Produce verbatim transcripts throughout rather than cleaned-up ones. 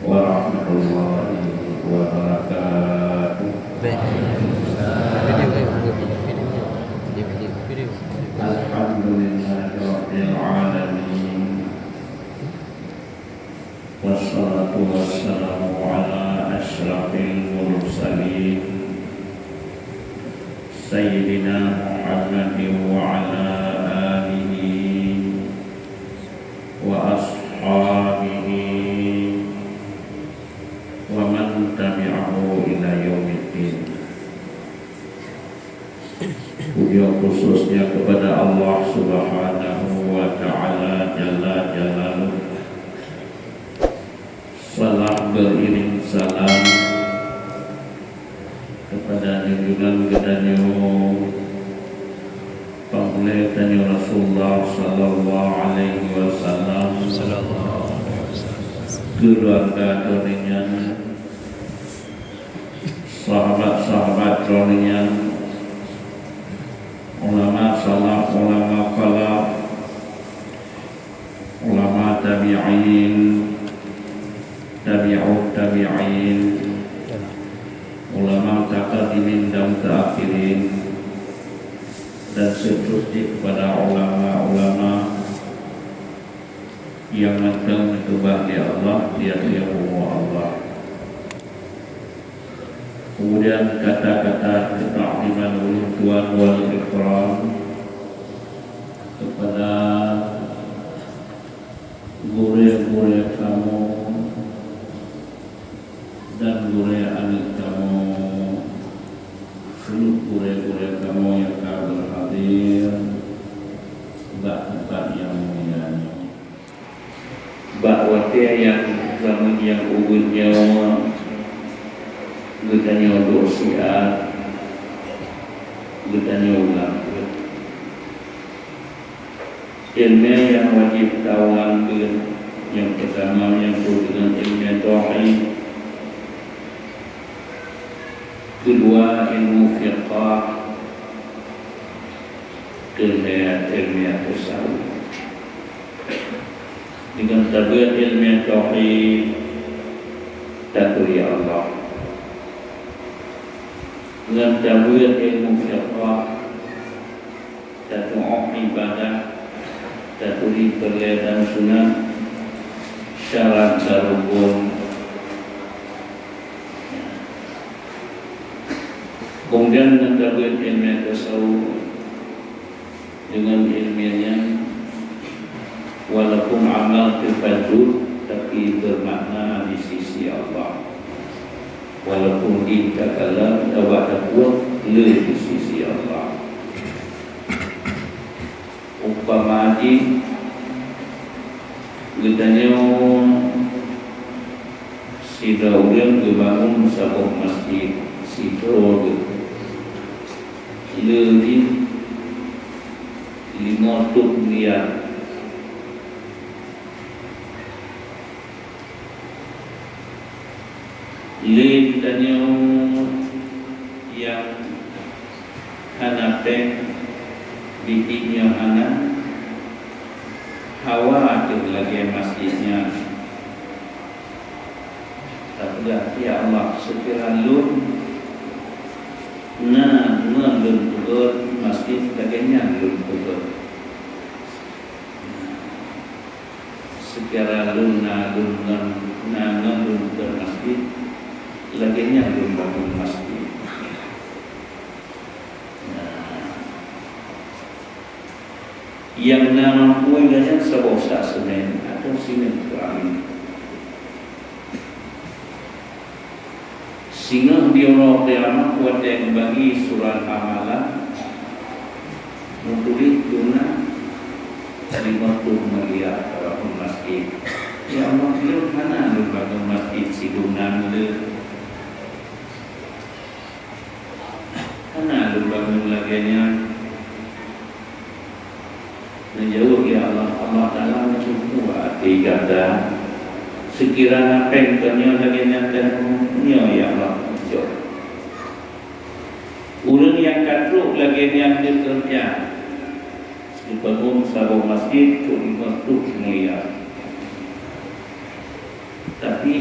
Warahmatullahi wabarakatuh. Alhamdulillahirabbil alamin. Wassalatu wassalamu ala asyrafil mursalin, Sayyidina Muhammadin wa ala alihi wa ashabihi wa man tabi'ahu ila yaumiddin. Puja khususnya kepada Allah Subhanahu wa Ta'ala Jalla Jalaluh. Salam beriring salam kepada junjungan geutanyoe, Panghulée tanyoe Rasulullah sallallahu alaihi wasallam, keuluwarga droeneuh nyan, sahabat-sahabat droeneuh nyan, ulama salaf, ulama khalaf, ulama tabi'in, tabi'ut tabi'in, ulama mutaqaddimin dan mutaakhirin, dan seterusnya kepada ulama-ulama nyang mantong neukeubah lé Allah di ateueh bumoe Allah. Kemudian kata-kata ketakziman ulôn tuan wal ikram kepada gurée-gurée kamoe dan gurée aneuëk kamoe, seluruh gurée-gurée kamoe nyang ka berhadir bak teumpat nyang mulia nyoe. Bak watée nyang zaman nyang ubit nyoe, geutanyoe duek siat, geutanyoe ulang peuet. Iéleumé nyang wajéb taulang peuet, nyang peurtama nyang peuet deungon iéleumé tauhid, keudua ilmu fiqah, keulhée iéleumé tasawuf. Deungon tabeuet iéleumé tauhid, taturi Allah. Deungon tabeuet ilmu fiqah, tatu'oh ibadah, taturi peureulée dan sunat, syarat dan rukun. Keumudian, ngon tabeuet iéleumé tasawuf, deungon iéleumé nyan, walaupun amal teupajoh, tapi beumakna di sisi Allah. Walaupun jih takalon, tawak tapuet le di sisi Allah. Umpama jih, geutanyoe sidroe ureuëng geubangun saboh masjid, sidroe geuh, le jih limong reutôh miliar. Lé geutanyoe nyang hana péng, biet-biet nyoe hana, hawa teuh lagée masjid nyan. Tapeugah, "Ya Allah, seukira lôn na ngon lôn peugét masjid lagée nyan lôn peugét." Seukira lôn na lôn ngon, na ngon lôn peugét masjid, lagée nyan lôn bangun masjid. Nah, nyang na mampu nyan saboh sak seumén atawa sineuk keuramik. Singoh di uroe kiamat watée geubagi surat amalan, meutuléh dum na limong ploh miliar bangun masjid. Ya Allah, lôn hana lôn bangun masjid sidum nan le. Hana lôn bangun lagée nyan. Neujaweueb lé Allah, Allah Taala neuteupeue até gata. Seukira na péng tanyoe lagée nyan tanyoe, nyoe ya Allah, jok. Ureuëng nyang ka trok lagée nyan geukeureuja, geubangun saboh masjid keu limong ploh miliar. Tapi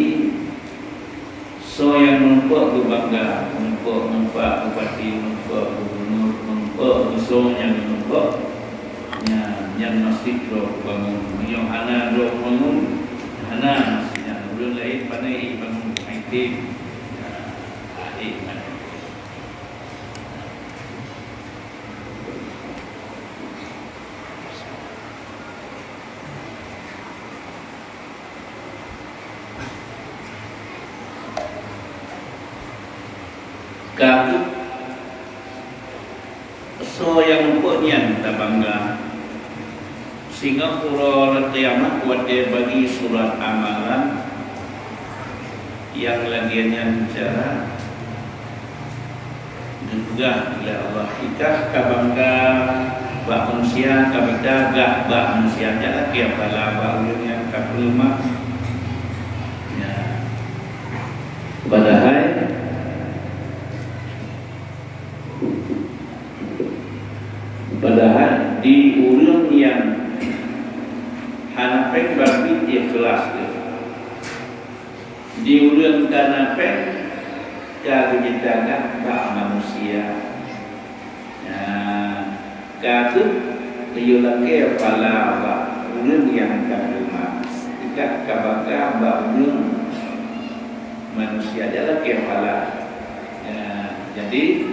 soe nyang meurumpok geubangga, meurumpok, meurumpok bupati, meurumpok gubunur, meurumpok soe nyang meurumpok, nyan, nyan masjid droe kubangun. Meunyoe hana droe kubangun, hana masjid nyan. Ureueng laén pané jibangun, meuitem. Nah, akhé meunan. Ka soe nyang meurumpok nyan tabangga. Singoh uroe kiamat watée bagi surat amalan nyang lagée nyan cara geupeugah lé Allah, "Ikah ka bangga bak manusia, ka mita gak bak manusia, nyan lakée phala bak ureueng nyang ka peuleumah." Ya. Padahai, padahai di ureueng nyang hana péng berarti ikhlas geuh. Di ureueng ka na péng ka geujitagah bak manusia. Nah, ka kheueh geuyue lakée phala bak ureueng nyang ka teuma. Ikah ka bangga bak ureueng manusia, jak lakée phala. Nah, jadi,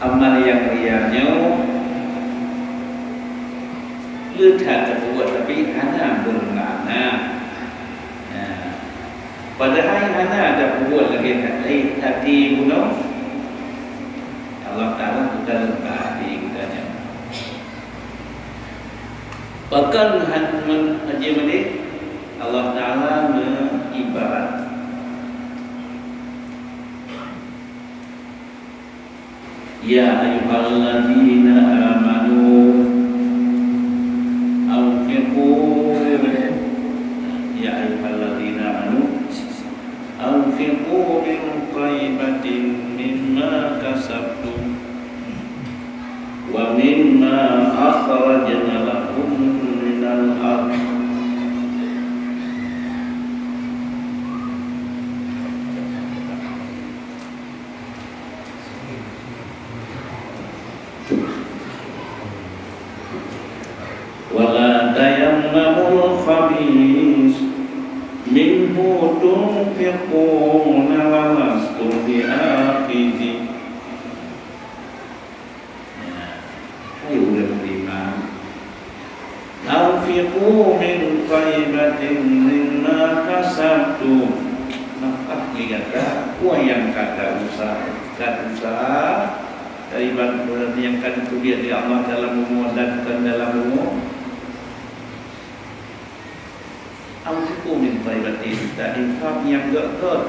amal nyang ria nyoe le that tapeubuet, tapi hana beumakna. Nah, padahai hana tapeubuet lagée that, eh, hati bunoe, Allah Taala bukan leuka hati geutanyoe. Bahkan han-, men-, hana meudeh, Allah Taala meuibarat. Ya ayyuhalladzina amanu anfiqu, ya ayyuhalladzina amanu anfiqu min thayyibatin mimma kasabtum wa mimma akhrajna lakum minal ardh. Wa la tayammamul khabitha minhu tunfiquna wa lastum bi'akhidhih. Hai ureueng beriman, anfiqu min thayyibatin mimma kasabtum. Nafkah di gata peue nyang ka ta-useuha, ka ta-useuha, thayyibat, nyang ka geuteubiet lé Allah dalam bumoe dan kon dalam bumoe. Anfiqu min thayyibatin, ta-infak nyang gét-gét.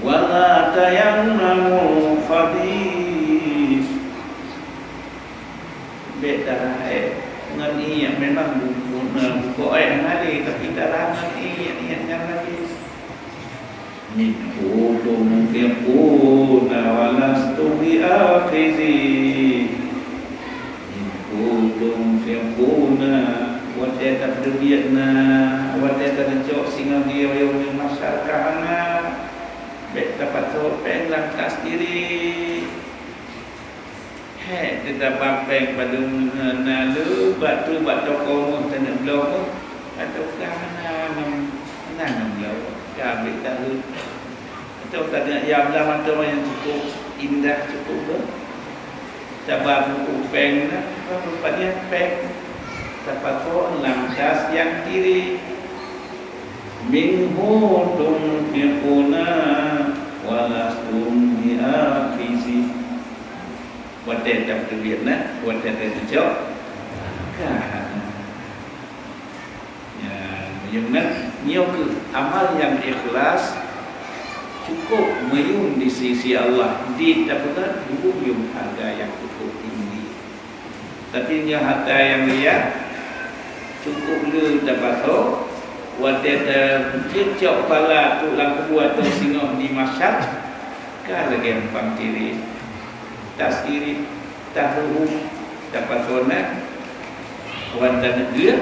Wa la tayammamul khabith. Bék tarah ék ngon ié, memang bu-, bu-, bukon ék hana lé, tapi tarah ngon ié, ié nyan najis. Minhu tunfiquna wa lastum bi'akhidhih. Minhu tunfiquna. Watée tapeuteubiet na, watée tacok singoh di Yaumul Mahsyar ka hana, bék tapasoe péng lam tas diri. Hék, teutabang péng padum na le bak tu bak toko méuh taneuk bloe méuh, atawa ka hana ngon, hana ngon bloe, ka abéh tahun. Atawa taneuk yam lam ateueh nyang cukup indah, cukup beuh. Taba buku péng na, apa paniet péng. Tapasoe lam tas nyang kiri. Minhu tunfiquna wa lastum bi'akhizih. Watée tapeuteubiet na, watée tacok, ka hana. Ya, meunyoe meunan, nyoe kheueh amal nyang ikhlas, cukup meuyum di sisi Allah, di tapeugah meuyum hareuga nyang cukup tinggi. Tapi nyoe hareuta nyang ria, cukup le tapasoe, watée tacok pala trok lam kubu ateueh singoh di mahsyar, ka lagée umpang tirit. Tasiri, tahuhu, tapasoe na, wan taneuk geuh,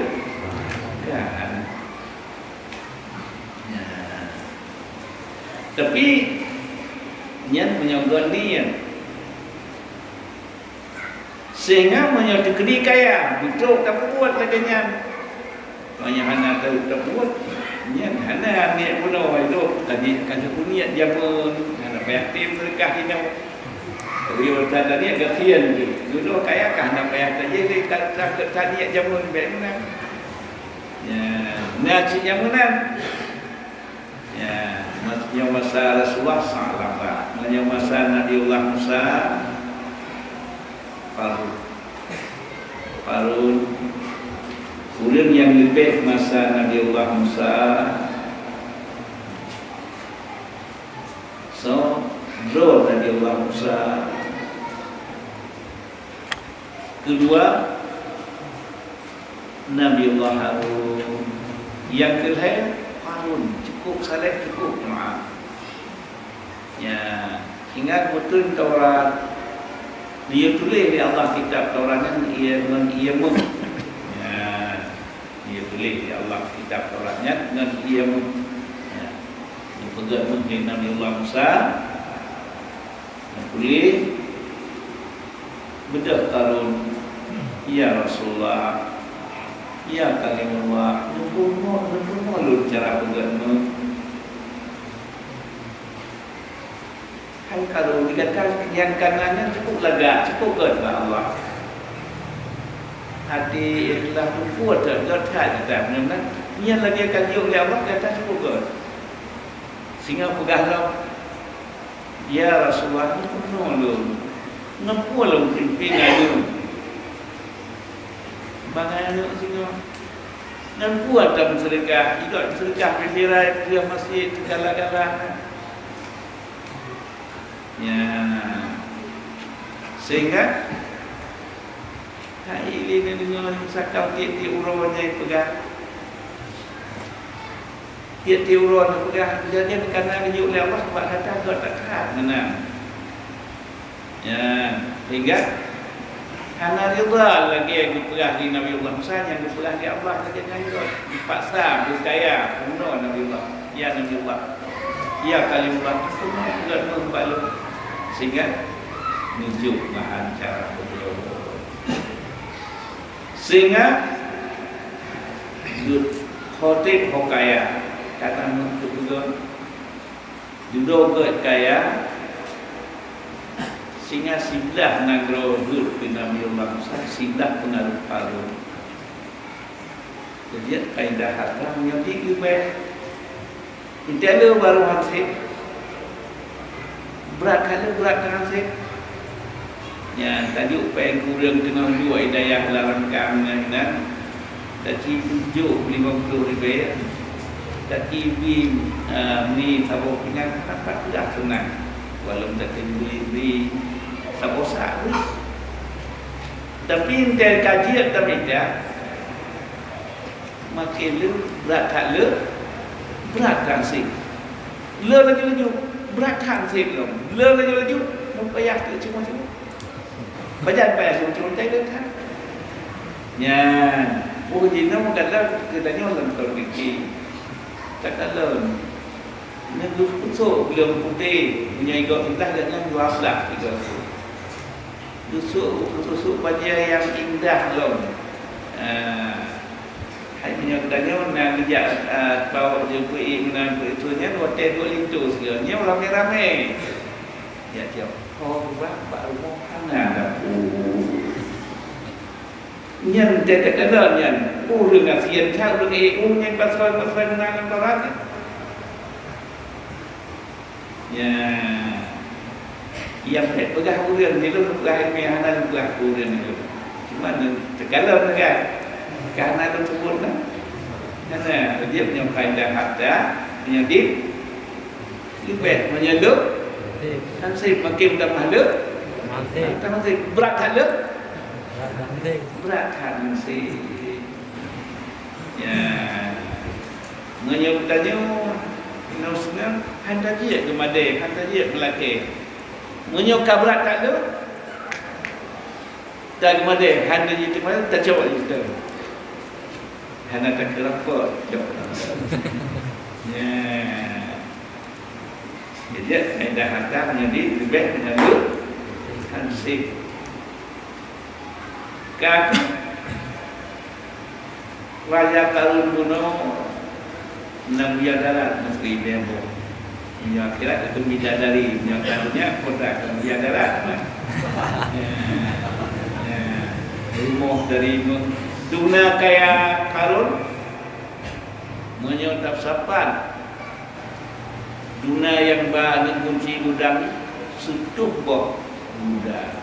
kan. Tapi nyan meunyoe geuh niet, sehingga meunyoe teukeudi kaya, beutôi tapeubuet lagée nyan. Meunyoe hana teubuet, nyan hana niet bunoe, itu tadi ka teupeuniet jameun, hana payah tem seudeukah inoe. Tapi urusan tadi gasien tu. Dulu kaya ka hana payah tajih lé ka, ka, ka niet jameun bék meunan. Ya, na cit nyang meunan. Ya, mas-, nyoe masa Rasulullah sallallahu alaihi wasallam. Nyoe masa Nabiullah Musa, Qarun. Qarun. Ureuëng nyang leubeh masa Nabiullah Musa, so, droe Nabiullah Musa. Keudua, Nabiullah Harun. Nyang keulhée, Qarun. Cukup saleh, cukup maaf. Ya, ingat beutôi Taurat. Dia tuléh lé Allah kitab Taurat nyan, ia ngon ia meuh. Ya, dia tuléh lé Allah kitab Taurat nyan ngon ia meuh. Ya. Dipeugah meuh lé Nabiullah Musa. Geutuléh, beudôh Qarun, "Ya Rasulullah, ya Kalimullah, neupeurumoh, neupeurumoh lôn cara peugét meuh." Hai Qarun, di gata nyang kana nyan cukup lagak, cukup gét bak Allah. Até ikhlas, muphom that, gét that gata, meunyoe nyan lagée ka geuyue lé Allah, gata cukup gét. Singoh peugah lom, "Ya Rasulullah, neupeurunoe lôn. Ngon peue lôn pimpin aneuk?" Bangai aneuk singoh. Ngon peue atra meuseudeukah, idok meuseudeukah, pimpin rai, peugah masjid, segala-galanya. Ya. Sehingga hai lé neudeungoe sakau tieb-tieb uroe nyang peugah. Tieb-tieb uroe neupeugah, jadi kana geuyue lé Allah bak gata, gata that meunan. Ya, sehingga hana ridha lagée geupeugah lé Nabiullah Musa nyang geupeugah lé Allah lagée nyan, dipaksa, geukaya, peurunoe Nabiullah. Ya Nabiullah, ya Kalimullah, peurunoe gét meuh bak lôn. Sehingga neujok meuhan cara peugah. Sehingga geuh ho treb ho kaya, kana meuh geupeugah, dudoe gét kaya, sehingga siblah nanggroe gét keu Nabiullah Musa, siblah peungaruh Qarun. Jadi, kaidah hareuta meunyoe dit leubeh. Teuntée le barô han sép. Brat that le, brat that han sép. Nyan, tajok péng keu ureuëng teungoh juak i dayah lam rangkang nyan, taci jok limong ploh ribée, taci bi, eh, mi saboh pinggan, dapat peugah seunang. Walau taci bi, bi saboh sak. Tapi teuntée ka jeuet tamita, Makin le, brat that le, brat that han sép. Le laju-laju, brat that han sép lom. Le laju-laju, meupayah teuk cuma-cuma. Pajan payah cuma-cuma, tai le that. Nyan, oh jinoe kadang geutanyoe lam tahun niki. Takalon, neugeupeutrok gleueng putéh, meunyoe igoe siblah, gobnyan dua blah igoe. Geusok, geusok bajée nyang indah lom. Ah, hai meunyoe geutanyoe na geujak, ah, bawok jeuet peuék meunan peuék nyan, watée duek linto sigoe, nyoe ramé-ramé. Jak tiep, oh, bak, bak rumoh hana dapur. Nyan teuka-teuka nyan, ureuëng gasien that, ureuëng ék, ureuëng nyang pasoe-pasoe meunan lam Taurat. Ya. Nyang peureulée peugah ureuëng, di lôn peugah ilmiah, hana lôn peugah ureuëng nyoe. Cuma lôn teukalon lagée, ka hana lôn sebut lah. Hana, dia punya faedah harta, punya dit, leubeh meunyoe le, han sép makin tamah le, han sép. Tamah sép. Brat that le, brat that han sép. Ya. Meunyoe geutanyoe, inoe sinan, han tajeuet geumadé, han tajeuet meulakée. Meunyoe ka brat that le, ka geumadé, han tajeuet geumadé, tacok laju teuh. Hana takeurampok, cok. Ya. Jadi, faedah harta meunyoe leubeh meunyoe hansip. Ka Raja Karun bunoe na bidadari, menteri beuh. Meunyoe akhirat itu bidadari, meunyoe ka donya, kota ka bidadari. Ya. Ya. Rumoh dari me-, duna kaya Karun, meunyoe tapeusapat, duna nyang ba aneuk gunci gudang, seutoh boh guda.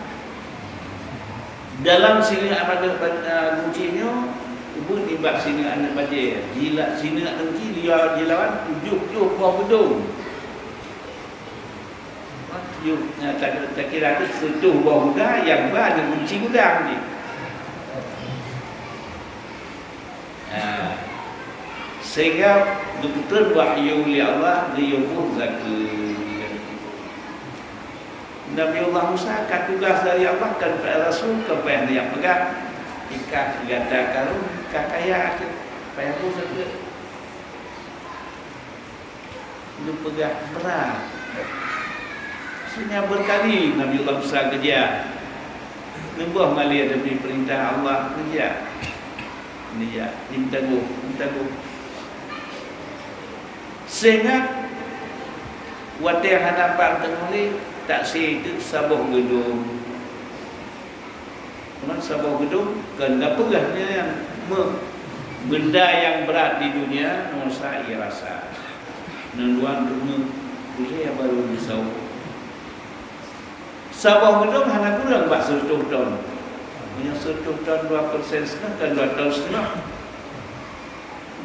Dalam sineuk aneuk ba-, gunci nyoe, ubit nibak sineuk aneuk bajée, jila-, sineuk aneuk gunci dia jilawan tujoh ploh boh geudong. Tujoh, na, ta-, takira tu seutoh boh guda nyang ba aneuk gunci gudang jih. Ha. Sehingga geupeutrön wahyu lé Allah geuyue boh zakeuet. Nabiullah Musa ka tugaih dari Allah, kon payah rasul, kon payah neujak peugah, "Ikah gata Karun ka kaya, payah boh zakeuet." Neupeugah brat. Sehingga beukali Nabiullah Musa geujak. Neuboh malée demi peurintah Allah, geujak. Geujak, jimeuteugôh, jimeuteugôh. Sehingga watée hana pat teungoh lé, tasie teuk saboh geudong. Ngon saboh geudong, kon geupeugah nyan me-, benda nyang brat di dunia, Musa ie rasa. Ngon luwan teumé, ulée barô geusawôt. Saboh geudong hana kureueng bak seureutôh ton. Meunyoe seureutôh ton dua persen siteungoh, kon dua ton siteungoh.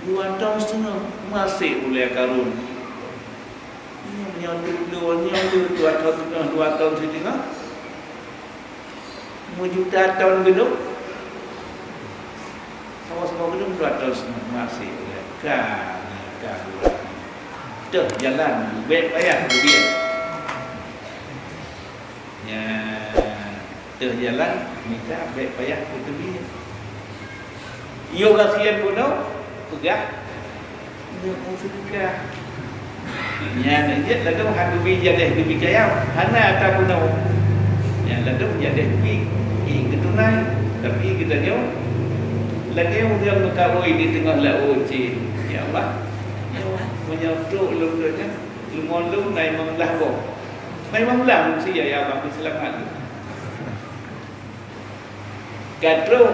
Dua ton siteungoh, maséh ulée Karun. Nyoe, nyoe, nyoe, nyoe, dua ton siteungoh, dua ton siteungoh. Meujuta ton geudong. Saboh-saboh geudong dua ton siteungoh, maséh. Ka, ka, ka. Teuh jalan, bèk payah teubiet. Nyan, teuh jalan, mita bèk payah teubiet. Yôh gasien bunoe, peugah, "Nyoe seudeukah." Nyan jeuet ladôm han geubi jadéh geubi kayam, hana ata bunoe. Nyan ladôm jadéh geubi, i geutunai, tapi geutanyoe lagèe ureueng meukawen di teungoh laôt cit. Ya Allah, meunyoe trok lôn donya, leumo lôn na limong blah boh. Na limong blah manusia, ya Allah, peuseulamat lôn. Ka trok,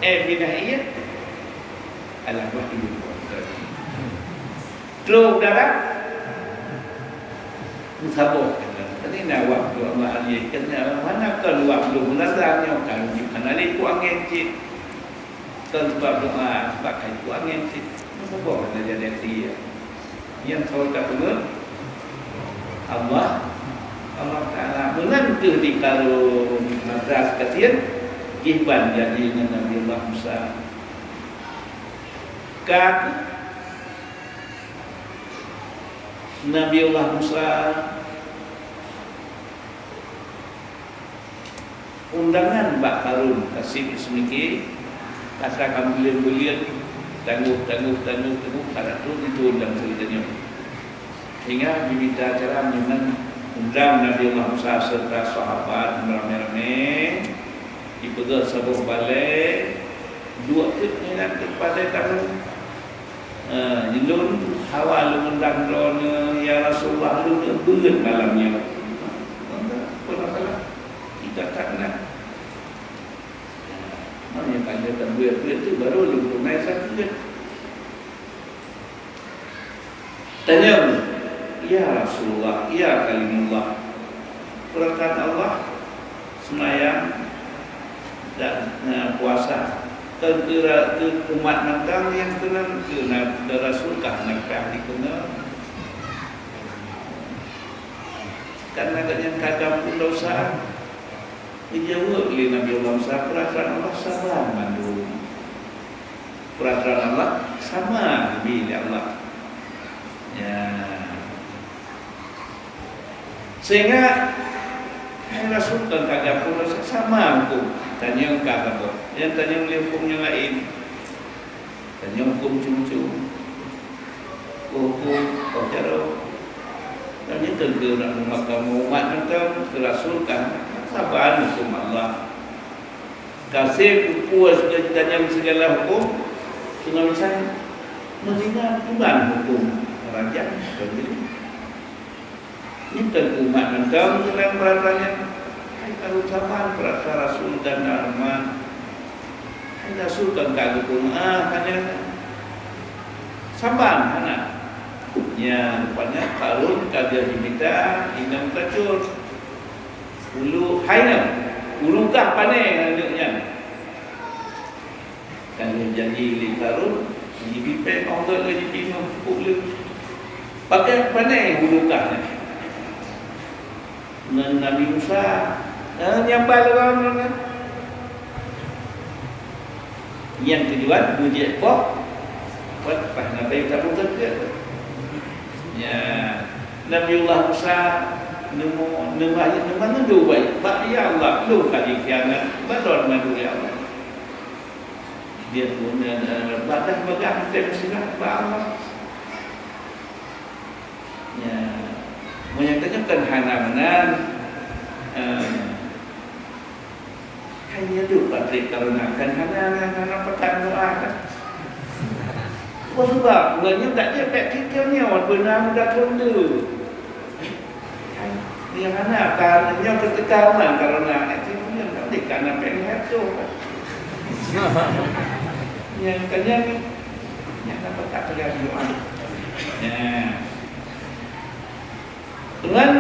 eh, pinah ié, alah, bah ié. Trok darat, meusaboh. Tadi na wak doa meu'ah ié, keuneuk mana kon wak belom meunasah nyoe, kan jih hana lé ku angén cit. Kon sebab doa, sebab kan ku angén cit. Meusaboh hana jadi ié. Nyang soe tapeugah? Allah, Allah Taala. Meunan kheueh di Karun, mantong gasien, jih ban janji ngon Nabi Allah Musa. Ka Nabi Allah Musa Undangan bak Karun, ka sép seumiké, atra ka buleuen-buleuen, tanggoh, tanggoh, tanggoh, tanggoh, ka na trok diturun lam cerita nyoe. Sehingga jimita acara nyoe undang Nabi Allah Musa serta sahabat ramé-ramé, jipeugöt saboh balèe, duek teuk nyan teuk padé tamu. Eh, lôn hawa lôn undang droeneuh, ya Rasulullah, lôn beuet malam nyoe. Peue na salah? Kita tak nak. Nah, maknanya tanda tabeuet-beuet tu baru lôn tunai sakét. Tanyong, "Ya Rasulullah, ya Kalimullah, peurasaan Allah, seumayang dan, eh, puasa keu, keu, keu umat mantong nyang keunong, keu na-, keu Rasul kah na payah dikeunong? Karena gobnyan ka gampông desya." Geujaweueb lé Nabi Allah Musa, "Peurasaan Allah sama mandum." Peurasaan Allah sama geubri lé Allah. Ya. Sehingga hai Rasul, kon ka gampông desya, sama hukôm. Tanyong ka saboh. Nyang tanyong lé hukôm nyang laén. Tanyong hukôm cu-cu. Hukôm, hukôm jaroe. Nyan keuh keu umat kamoe, umat mantong keu rasul ka saban huköm Allah. Ka sép peue-peue tanyong sigala huköm, teungoh misan meuhina iman huköm raja sendiri. Nyan keuh keu umat mantong keu peurasaan nyan. Hai karu saban peurasa rasul dan umat. Hai rasul kan ka geupeumaáh hana saban hana. Nyan rupanya Karun ka lheueh jimita inong tacur. Ulu hai nyan, ulu kah pané aneuk nyan. Ka lheueh janji lé Karun, jibi péng ôh gèt lé jibi nyoe cukup lé. Paké pané ulu kah nyan. Ngon Nabi Musa, eh, nyang ba lé ngon, ngon, ngon. Nyang tujuan beujeuet poh, buat pah nabai tabu teukeue. Ya, Nabiullah Musa neumo, neuma, neuma neudu baik. Bak, "Ya Allah, lôn ka jikhianat, balon madu, ya Allah." Dia pun, eh, badan bagah tém sinah bak Allah. Ya, meunyoe tanyoe kan hana meunan, eh, Hai nyan duek Patrick, kareuna kan hana, hana patah doa kan. Peue sabab? Uroe nyoe dak jeuet bèk titem nyoe, beuna muda thon deuh. Hai, nyang hana ka nyoe keuteuka man kareuna titem nyoe, dak deh kana péng lhèe reutôh kan. Nyang ka nyan, nyang dapat tak peugah doa. Nah. Dengan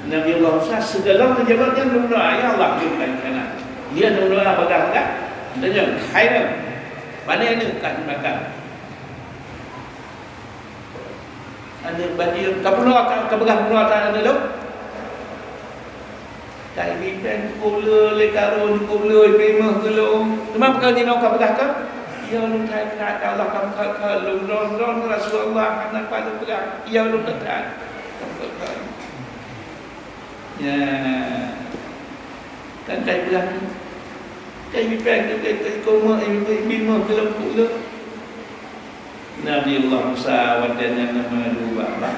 Nabi Allah Musa, sigohlom neujabat nyan lôn doa, "Ya Allah, lôn ka kana." Dia lôn doa bagah-bagah, tanyong, "Hai nyan, pané aneuk ka dimakan?" Aneuk badi, "Ka peunoh, ka, ka peugah peunoh ata aneuk lôn?" Ka ibi péng cukup le, lé Karun cukup le, ibi méuh keu lôn. Teuma pakon jinoe ka peugah ka? Iya lôn that-that, ya Allah, ka meukat-kat lôn, droe-droe Rasulullah, hana pat lôn peugah. Iya lôn that-that. Ka meukat-kat. Ya. Kan ka ipeugah tu. Ka ibi péng tu, ka ikôt méuh, ibi méuh keu lôn, keu lôn. Nabi Allah Musa watèe nyan na meungeulu bak, bak,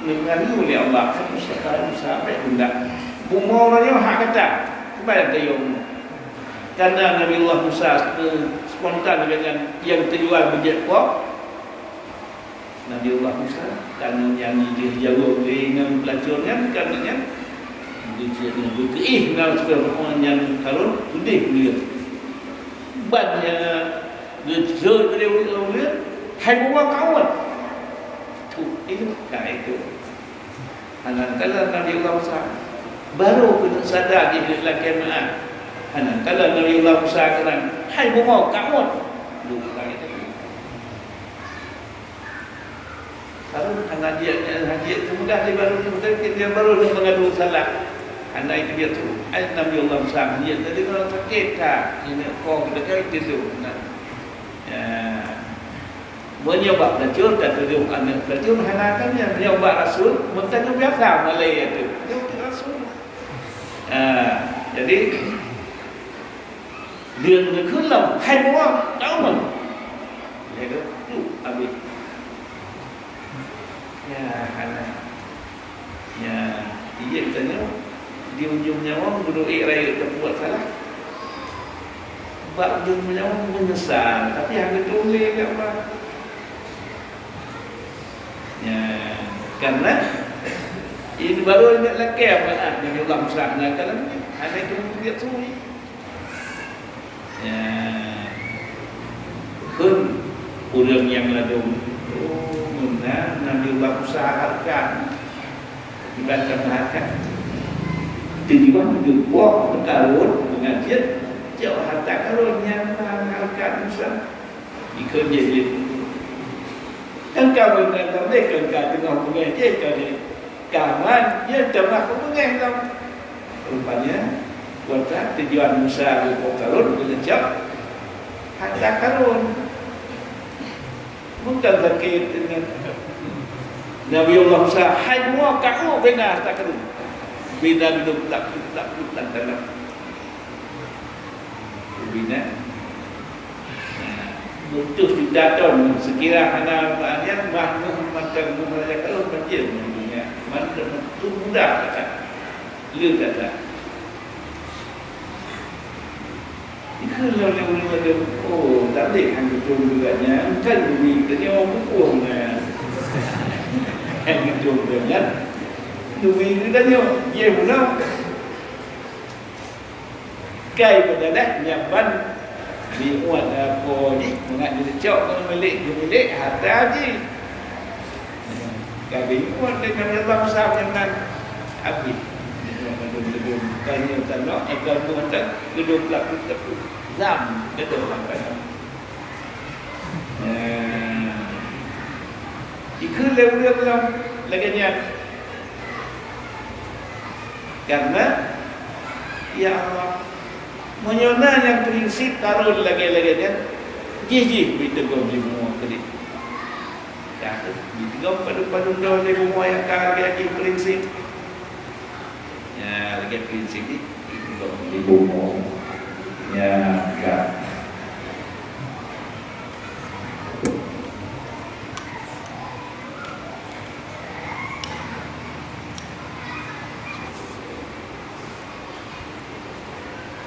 neupeugah lé Allah, "Musa, Musa, bèk gundah. Bumoe uroe nyoe hak gata, kiban tayue bumoe." Karena Nabi Allah Musa, eh, spontan dengan nyang tujuan beujeuet poh. Nabi Allah Musa, karena nyang jijaweueb lé inong peulacur nyan, karena nyan, geujeuet nyan, geukeuih ngon nyan Karun, udeh beliau. Ban nyan Geujeuet lé ureueng, "Hai bumoe kamoe!" Tuh, itu, ka itu. Hana kalon Nabi Allah Musa. Baru keuneuk sadar di lakèe meu'ah. Hana kalon Nabi Allah Musa keunan, "Hai bumoe kamoe!" Duh, ka itu. Karun hana jeuet, hana jeuet keumudah lé baru nyoe, mungken dia baru nyoe meungadu salah. Hana itu dia tu. Ai Nabi Allah Musa hana jeuet, jadi ureueng sakét that. Ini kong dekat itu tu. Nah. Ya. Meunyoe bak peulacur, tatujoh aneuk peulacur hana kan nyan. Meunyoe bak rasul, meutanyoe biasa malèe tu. Nyoe rasul. Ah, jadi, Deungon geukheun lom, "Hai bumoe, kamoe!" Lheuh tu, habéh. Ya, hana. Ya, iya tanyoe di ujong nyawöng geuduek ék rayeuk tapeubuet salah. Bak ujong nyawöng meunyeusal, tapi hana teuulèe lé Allah. Ya, karena ini baru ingat lakèe apa, ah, Nabi Allah Musa, nah, kalau ni, hana itu dia turi. Ya. Kheun ureueng nyang ladôm, "Oh, meunan Nabi Allah Musa hareukat." Ibarat hareukat. Tujuan geupoh Karun meungajeut, jok hareuta Karun nyang hareukat Musa. Ikheun jih lé. Kan ka meunan, kan ka teungoh beungèh jih ka lé. Kaman, ya, teuma aku beungèh lom. Rupanya, buatlah tujuan Musa geupoh Karun, geujok hareuta Karun. Bukan sakét dengan Nabi Allah Musa, hai bumoe kamoe bina hareuta Karun. Bina geudong plak, plak, plak, plak, plak. Bina. Nah, butuh juta ton, sekira hana, hana, mah, mah, mah, mah, raja Karun, banjir. Mantap, tu mudah kata. Le kata. Ikheun lom lé ureueng ladôm, "Oh, tablet han geutôm juga nyan, kan demi tanyoe pukon na." Han geutôm juga nyan, demi tanyoe, jeh meunan. Kai peudadah nyan ban diuet, apa jih, mangat jicok ngon milék, geumilék hareuta jih. Ka diuet lé Nabi Allah Musa nyan nan habéh. Nyoe mandum-mandum tanyoe tanoh, eh, tanyoe tanoh, geudong pelaku-pelaku zam, geudong lam tanyoe. Nah, ikheun lé ureueng lom lagèe nyan. Karena, ya Allah, meunyoe na nyang prinsip Karun lagèe-lagèe nyan, jih-jih beuteugom lé bumoe keudéh. Dah tu, beuteugom padum-padum droe lé bumoe nyang ka lagèe jih prinsip. Ya, lagèe prinsip ni, beuteugom lé bumoe. Ya, ka.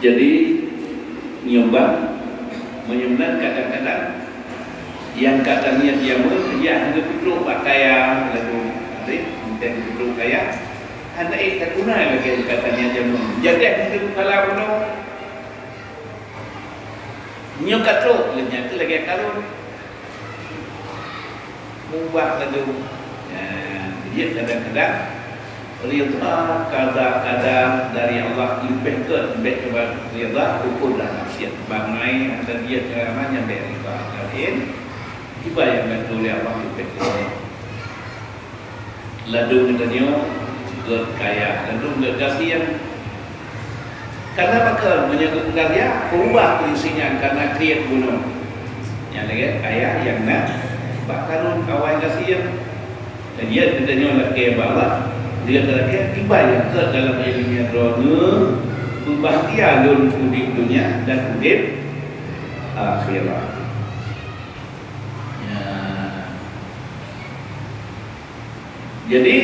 Jadi, nyoe ban, meunyoe meunan kadang-kadang nyang ka taniet jameun, ya hana peutrok bak kaya lagu. Jadi, mungken peutrok kaya, hana ék taguna lagèe ka taniet jameun. Jadi, hana peukalah bunoe. Nyoe ka trok, lheueh nyan keuh lagèe Karun. Mubah ladôm. Nah, jadi kadang-kadang ridha qada qadar dari Allah leubeh gèt bèk keuban ridha hukôm dan maksiat. Bangai antara dia cara nyan bèk ridha. Laén, kiban nyang geutanyoe lé Allah leubeh gèt. Ladôm geutanyoe gèt kaya, ladôm gèt gasien. Karena pakon meunyoe gèt kaya, peurubah kondisi nyan karena kriet bunoe. Nyang lagèe kaya nyang na bak Karun awai gasien. Dan jeuet geutanyoe lakèe bak Allah, jeuet lakèe kiban nyang gèt dalam iéleumé droeneuh, peubahgia lôn udép donya dan udép akhirat. Ya. Jadi,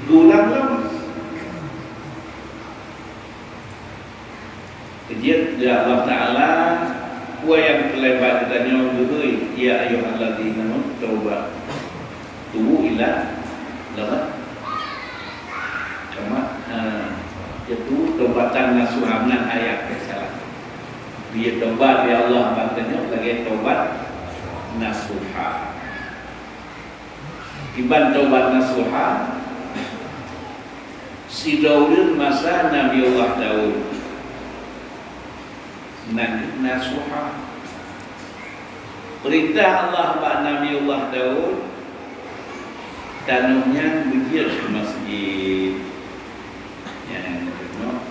geuulang lom. Jeuet lé Allah Taala, peue nyang peuleubah geutanyoe geuhôi, "Ya ayyuhallazina amanu tauba, tubu ila Allah." Cuma, eh, yaitu taubatan nasuha, meunan ayat nyang salah. Geuyue taubat lé Allah bak geutanyoe lagèe taubat nasuha. Kiban taubat nasuha, sidroe ureueng masa Nabi Allah Daud. Nan nasuha. Peurintah Allah bak Nabi Allah Daud, tanoh nyan beujeuet keu masjid. Nyan,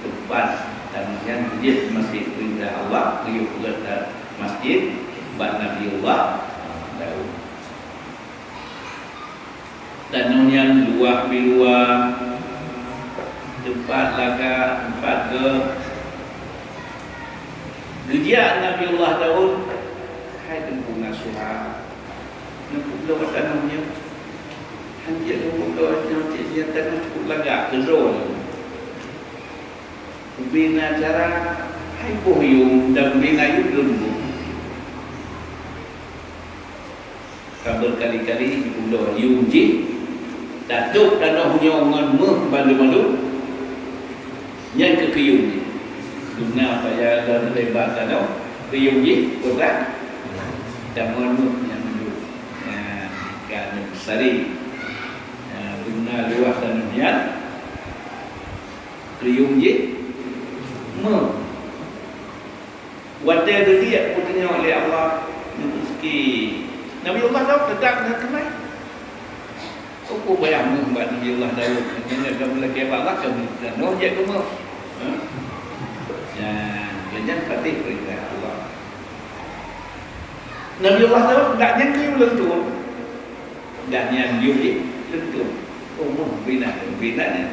teumpat tanoh nyan beujeuet keu masjid. Peurintah Allah geuyue peugèt masjid bak Nabi Allah Daud. Tanoh nyan luwah biluwah, teumpat lagak, teumpat gèt. Geujak Nabi Allah Daud, hai Teungku Nasuha, neupeugleh tanoh nyoe. Han jeuet neupeugleh nyoe, cit nyan tanoh cukôp lagak, keudroe. Ubena cara, hai boh yuem dan ubena yuem lôn boh. Ka beukali-kali geupeugah yuem jih, tatôb tanoh nyoe ngon méuh bandum-bandum, nyan keuh keu yuem jih. Dum na paya lom leubah tanoh, keu yuem jih, peugah, dan ngon méuh nyan mandum. Nyan, ikan nyan sari. Nyan, dum na luwah tanoh nyan, keu yuem jih, méuh. Watèe deuh diet geutunyok lé Allah, neureuzeukii. Nabi Allah Daud teutap na teumai. Kok payah méuh bak Nabi Allah Daud? Nyan ka meulakèe bak Allah, ka meunoe jeuet keu méuh. Ha? Nyan, nyan patéh peurintah Allah. Nabi Allah Daud, dak nyan keu leuntong. Dak nyan yum jih leuntong. Oh, méuh bina, bina nyan.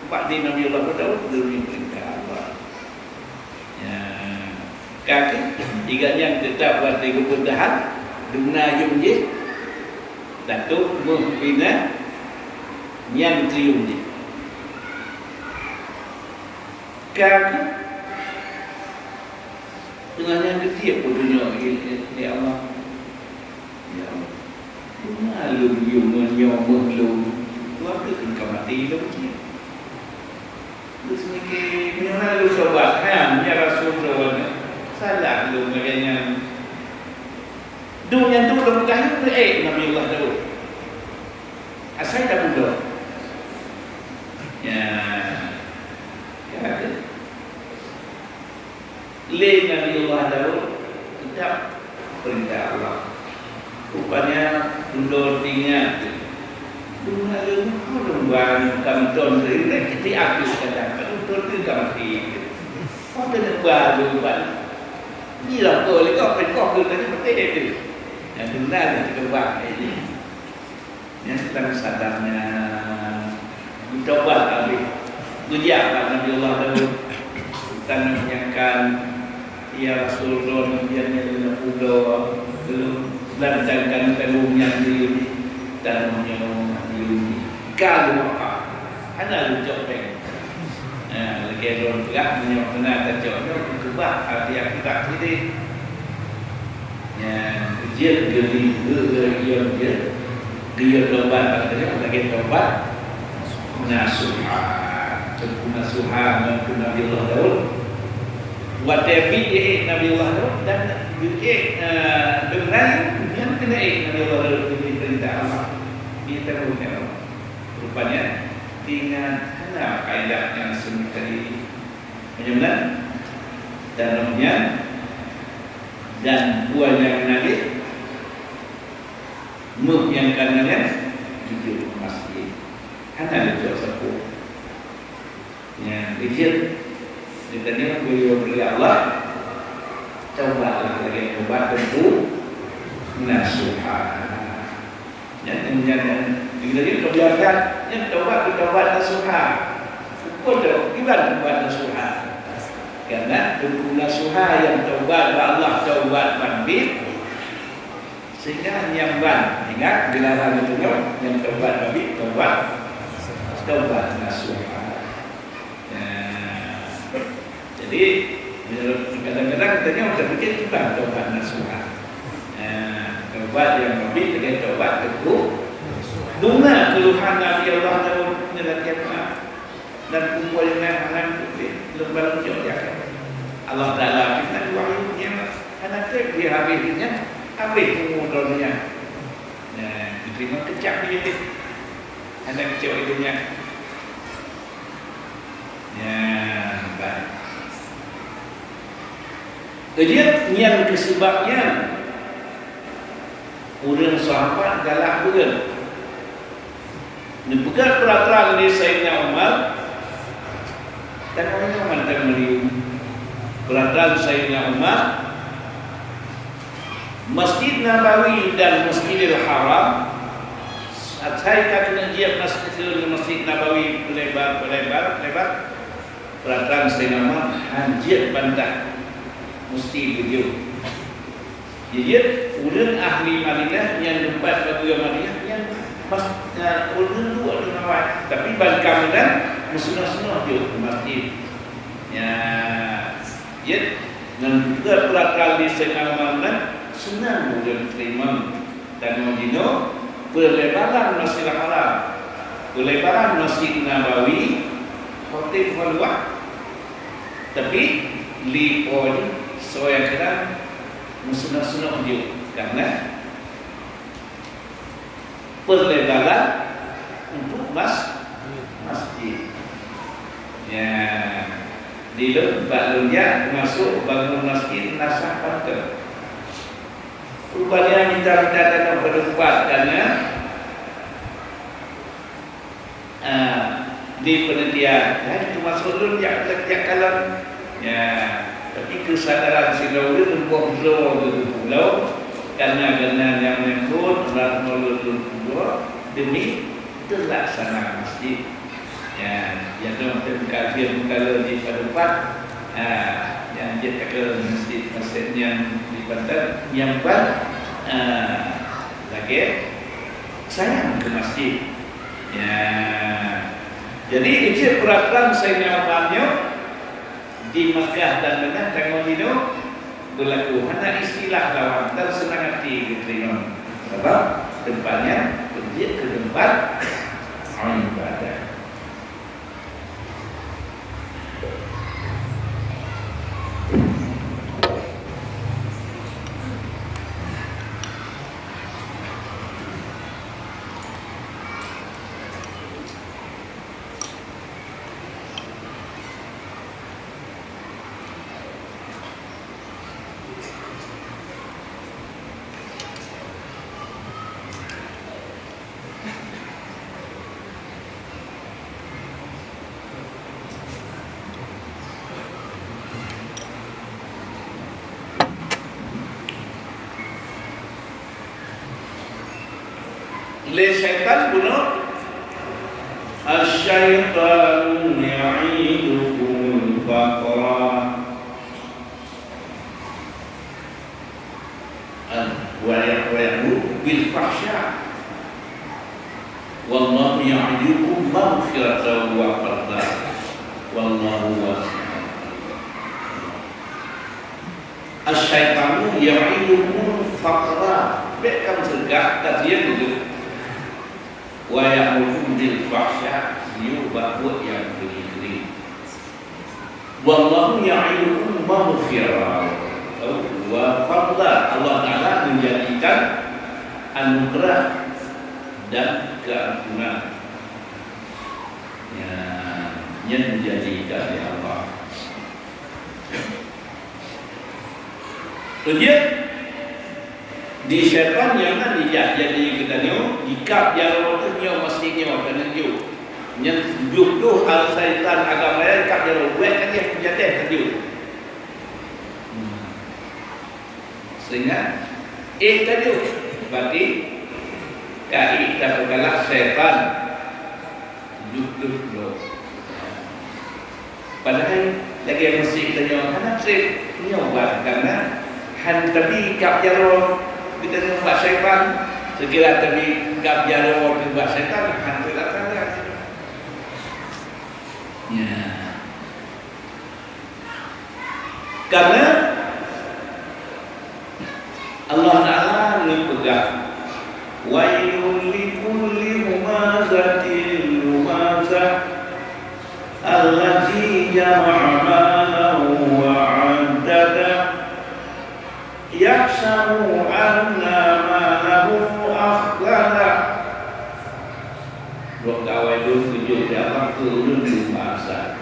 Bak di Nabi Allah Daud, demi peurintah Allah. Ya. Ka keuh, iga nyan teutap watèe geupeutahan, dum na yum jih, tatôb méuh bina, Nyan keuh yum jih. Ka keuh teungoh nyan geutiek peudunyok lé, lé Allah. Ya Allah, teuma lôn yum ngon nyoe méuh lôn, watèe keu ka maté lôn cit. Geuseumiké, "Meunyoe na lôn tobat, han, ya Rasul, droeneuh salah lôn lagèe nyan." Dum nyan tu lôn peugah nyoe keu ék Nabi Allah Daud. Asai tapeudong. Ya. Ya, tu. Lé Nabi Allah Daud teutab peurintah Allah. Rupanya, ulôn ingat tu. Dum na lôn, lôn bang, ka meuton, lôn ingat, kita habis kadang, ulôn tu ka mati. Kau kena ubah lôn bang. Ni lah kau, lé kau, kau kena mati tu. Yang benar, yang terkebak ni. Nyan lam sadar nyan, geutobat habéh. Geujak bak Nabi Allah Daud. Tanoh nyan kan, "Ya Rasul, droeneuh nyan lôn pulo, lôn lantangkan tanoh nyan di tanoh nyoe di ka lôn apa? Hana lôn cok péng." Ha, lagèe lôn peugah, meunyoe hana tacok nyoe, keubah hati akibat sideh. Nyan, jeuet geuli-, geu-, geu-, geuyue tobat, maksudnya lagèe tobat nasuha. Teungku nasuha ngon Nabi Allah Daud. Watèe bi jiék Nabi Allah Daud dan jiék, eh, deungon nyan keuneuk ék Nabi Allah Daud geubri peurintah Allah. Di teumpat Allah. Rupanya, dengan hana faedah nyang seumikat tadi. Meunyoe meunan, dan roh nyan, dan buah nyang na lé, méuh nyang ka na nyan, jijok u masjid. Hana jijok sapeue. Nyan, jeuet. Geutanyoe geuyue bri Allah, cobalah lagèe ubat teungku nasuha. Nyan, nyan, nyan, nyan, nyan, nyan, nyan, nyan, taubat, taubat nasuha. Beutôi, kiban taubat nasuha. Karena teungku nasuha nyang taubat bak Allah, taubat ban bit. Sehingga nyang ban, ingat, geularang itu nyoe, nyang taubat ban bit, taubat, taubat nasuha. Nah, jadi, kadang-kadang kita nyoe terpikir kita taubat nasuha. Nah, taubat nyang ban bit, dengan taubat teungku. Dum na keuluhan Nabi Allah Daud ngon lagèe nyan. Dan kumpul dengan anak putih, leumbang ucok di akhirat. Allah Taala bri wahyu nyan, hana trép di habéh nyan, habéh umu dunia. Nah, diterima kecak di Hana keucok di dunia. Nyan, baik. Keujeuet nyan keuh seubab nyan, ureueng sahabat galak beuet. Neupeugah peuratoran lé Saidina Umar, dan ureueng nyan mantong meuriu. Peuratoran Saidina Umar, Masjid Nabawi dan Masjidil Haram, asai ka keuneuk jieb mas-, keu Masjid Nabawi peulebar, peulebar, peulebar, peuratoran Saidina Umar han jeuet bantah, musti geujok. Jeuet ureueng ahli Madinah nyang teumpat bak Madinah nyan mas-, na ureueng duek teunawai, tapi ban ka meunan meusunah-sunah jok keu masjid. Ya, jeuet ngon peuratoran di Saidina Umar nyan, seunang ulôn teurimong. Tanoh jinoe, peulebaran Masjidil Haram, peulebaran Masjid Nabawi, hotel meuluah. Tapi, lé po nyoe, soe nyang keunan meusunah-sunah jok, karena peulebaran untuk mas-, masjid. Ya, di lôn, bak lôn jak, teumasuk bangun masjid na sah panteue. Rupanya minta-minta tanoh padum pat, karena, ah, di penelitian, ya, teumasuk lôn jak, jak kalon. Ya, tapi keusadaran sidroe ureueng boh droe geupeupulo, karena, karena nyang meuphon, lam mulut lôn pulo, demi teulaksana masjid. Ya, ya, dong teuka jeuet meukalon di padum pat. Ha, nyang jeuet takalon masjid, masjid nyang di Banten, nyang ban, ha, lagèe sayang keu masjid. Ya. Jadi, keucik peuratoran Saidina Umar nyoe di Makkah dan Madinah tanggong jinoe beulaku. Hana istilah lawan dan seunang até geuteurimong. Sabab teumpat nyan beujeuet keu teumpat ibadah. Lé syaitan bunoe, "Asy-syaitanu ya'idukumul faqra." An, wa ya-, wa ya'murukum bil fahsya. Wallahu ya'idukum maghfiratan wa fadla. Wallahu wasi'un alim. Asy-syaitanu ya'idukumul faqra. Bèk kamoe seugah, ka siang nyoe. Wa ya'murukum bil fahsya, yue bak buet nyang keuri-keuri. Wallahu ya'idukum maghfirah wa fadla. Allah Taala menjanjikan anugerah dan keampunan. Ya, nyan menjanjikan ya Allah. Keujeuet di syaitan nyang na dijak jadi geutanyoe, jikab jaroe teuh nyoe maséh nyoe keuneuk jok. Nyan jeuet deuh al syaitan agam raya jikab jaroe, buet lagèe peujadeh teujok. Sehingga ék teujok, berarti ka ék tapeugalak syaitan. Jeuet deuh. Padahai lagèe musik tanyoe hana trép nyoe buet, karena han tabi kab jaroe geutanyoe bak syaitan. Seukira tabi kab jaroe bak syaitan, han trép akan. Ya. Karena Allah Taala neupeugah, "Wailul likulli humazatil lumazah, allazi jama'a malan wa 'addadah, yahsabu anna malahu akhladah." Dua kawai lôn keujeuet di Allah keu ureueng lumazah.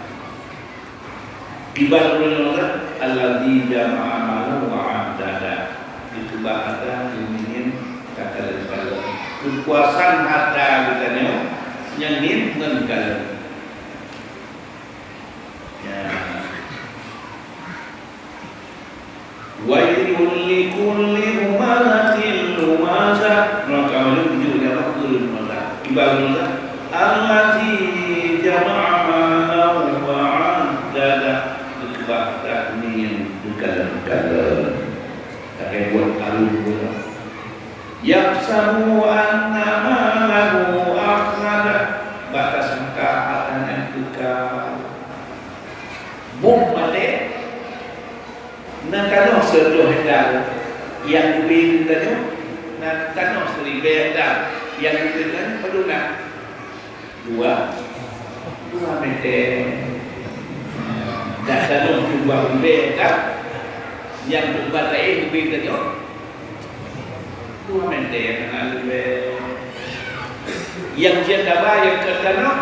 Iban ureueng nyoe, allazi jama'a malan wa 'addadah, geukeubah hareuta, geuminyén takalon-kalon. Keukuasaan hareuta geutanyoe nyang miet ngon kalon. Ya. Wailul likulli humazatil lumazah. Maka ulôn jujur nyan keu lumazah. Iban lumazah, allazi jama'a malan wa 'addadah. Geukeubah hareuta geuminyén geukalon-kalon. Lagèe buet kareueng bunoe. Yahsabu anna malahu akhladah. Bak tasangka hareuta nyan keukai. Boh maté, na tanoh sireutôh hektar nyang geubri keu tanyoe, na tanoh siribèe hektar nyang geubri keu tanyoe, padum na? Dua, dua meter. Dah tanoh dua ribèe hektar nyang teumpat laén geubri keu tanyoe, dua meter hana leubèh. Nyang jeuet daba nyang keu tanoh,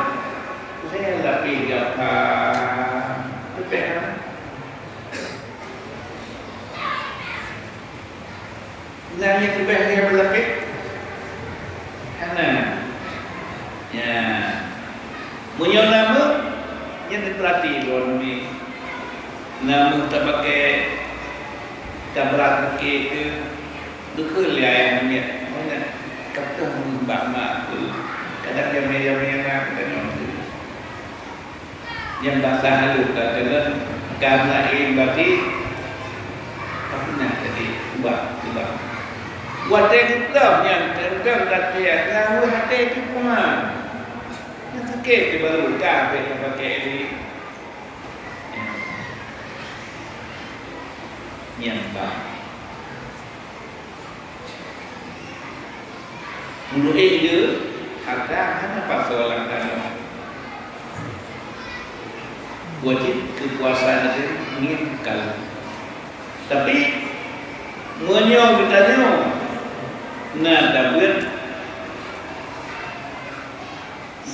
lhèe lapéh gampang. Leubèh hana? Na nyang leubèh lhèe lapéh? Hana. Ya. Meunyoe na meuh, nyan neupeurati droeneuh. Na meuh tapakèe, tabrat keu, geukheun lé ayah namiet. Meunan, ka teuh meuh bak mak keu. Kadang jamé-jamé na keu tanyoe. Nyang basa halôh ka keulôn, ka laén baté, tapi na tadi ubah, ubah. Watèe geupeugah nyan teuntang latihan, nyang weueh até teupuhan. Oke, di baru ka, bèk tapakè lé. Nyan ba. Meunurot lé, harta hana pasoe lam tanyoe. Wajéb keu puasa lagèe ngieng kal. Tapi, meunyoe geutanyoe na tabeuet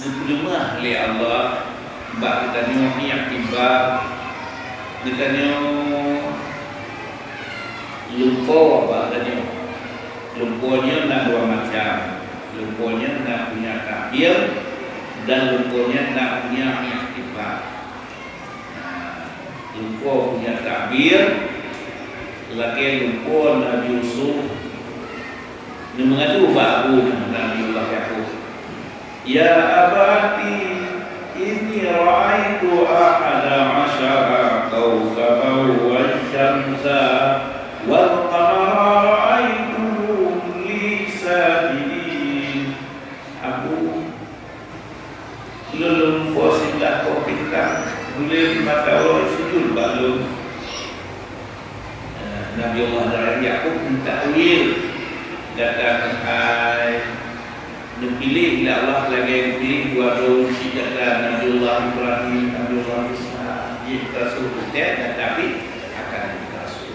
geupeuleumah lé Allah bak geutanyoe, iktibar, geutanyoe lumpoe bak geutanyoe. Lumpoe nyan na dua macam. Lumpoe nyan na punya takbir dan lumpoe nyan na punya iktibar. Nah, lumpoe punya takbir, lagèe lumpoe Nabi Yusuf. Neumeungadu bak abu Nabi Allah Yakub. Ya abati, inni ra'aitu ahada asyara kaukaban wasyamsa wal qamara ra'aituhum li sajidin. Abu, lôn lumpoe siblah boh bintang, buleuen mata uroe sujud bak lôn. Eh, Nabi Allah Yakub minta uyéh, gata keuhai neupiléh lé Allah lagèe geupiléh dua droe cit gata, Nabi Allah Ibrahim, Nabi Allah Ishak, jeuet rasul, gata pih akan rasul.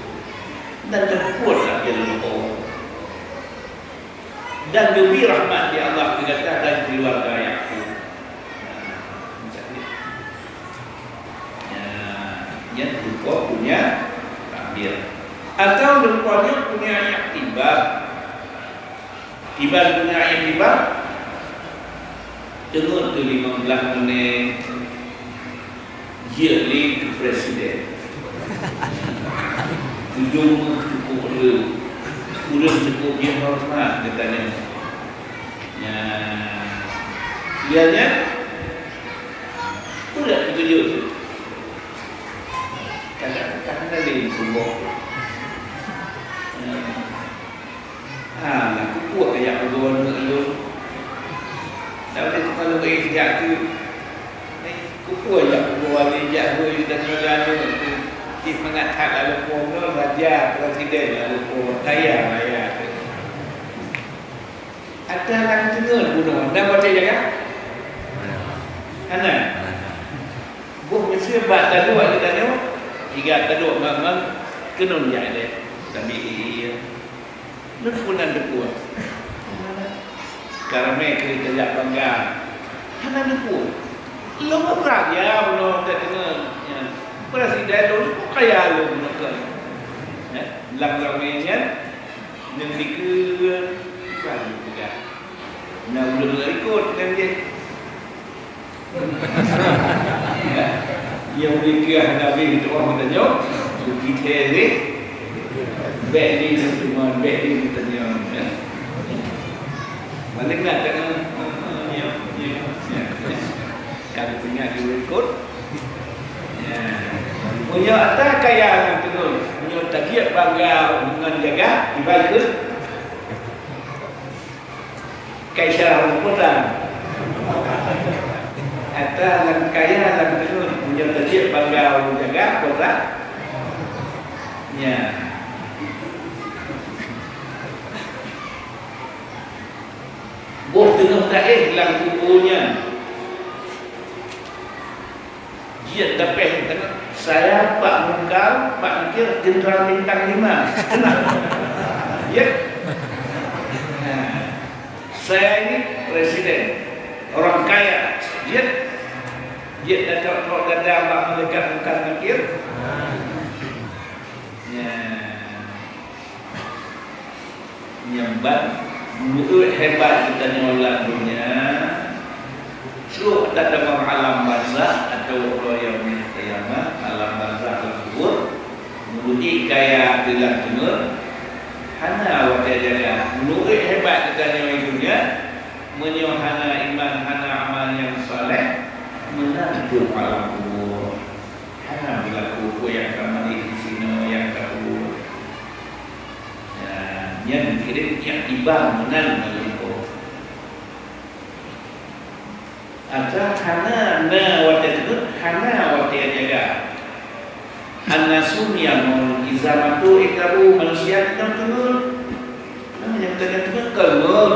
Dan teupeu lagèe lumpoe. Dan geubri rahmat di Allah keu gata dan keuluwarga Yakub. Nah, nyan lumpoe punya takbir. Atau lumpoe nyan punya iktibar. Kiban punya iktibar, teungeut keu limong blaih menit. Jeuet lé keu presiden. Ujong meuh cukup le. Ureueng cukup jeuet horeumat geutanyoe. Nyan. Sigoe nyan, peue dak teukeujot? Kadang-kadang lé seuboh. Nyan. Ha, na keupeue kajak peugoe aneuk lôn? Dak boleh tukang lôn bri sijak teuk. Eh, keupeue jak peugoe aneuk jak hôi dan nyoe aneuk teuh. Jih mangat that lalu po nyoe raja, presiden lalu po, kaya raya teuh. Ata lam teungeut bunoe, na watèe jaga? Hana. Boh miseue bak taduek di tanyoe, tiga taduek ngon-ngon keunong jak deh. Tapi iya. Lôn pun hana teupeue. Ka ramè keu tajak bangga. Hana teupeue. Lôn brat ya bunoe tadeungoe nyan. Presiden lôn kok kaya lôn bunoe keu. Ya, lam ramè nyan, nyan dikeue, bukan peugah. Na ulôn ikot nyan jih. Ya. Nyang ulôn keu hana habéh tuah geutanyoe, beugité deh. Bèk lé geuteumé, bèk lé geutanyoe, ya. Paléng na tanyoe, ya, ya, ya. Ka geupeunyan di likot. Ya. Meunyoe ata kaya nyang teungeut, meunyoe tagiet bangga ngon jaga, ibai keu Kaisar ureueng kota. Ata lam kaya lam teungeut, meunyoe tajieb bangga ureueng jaga kota. Nya. Boh teungoh taéh lam kubu nyan. Jeuet tapéh, saya Pak Mungkar, Pak Nakir, Jenderal Bintang Lima. Tenang. Ya. Nah, saya ini presiden, orang kaya. Jeuet, jeuet dapat kok dada Pak Malaikat Mungkar Nakir. Ya. Nyan ban, meunurot hebat geutanyoe lam donya, trok tatamong alam barzakh atawa uroe yaumil qiyamah, alam barzakh lam kubur, meunurot kaya teuh lam teungeut, hana watèe jaga. Meunurot hebat geutanyoe lam donya, meunyoe hana iman, hana amal nyang saleh, meunan trok alam kubur. Hana beulaku peue nyang ka marit disinoe nyang ka buet. Nah, nyan kirém iktibar meunan ngon leumpah. Atra An-nasu niyamun, iza matu indahu, manusia inong teungeut. Nah, nyang teuka teungeut kon ngeut.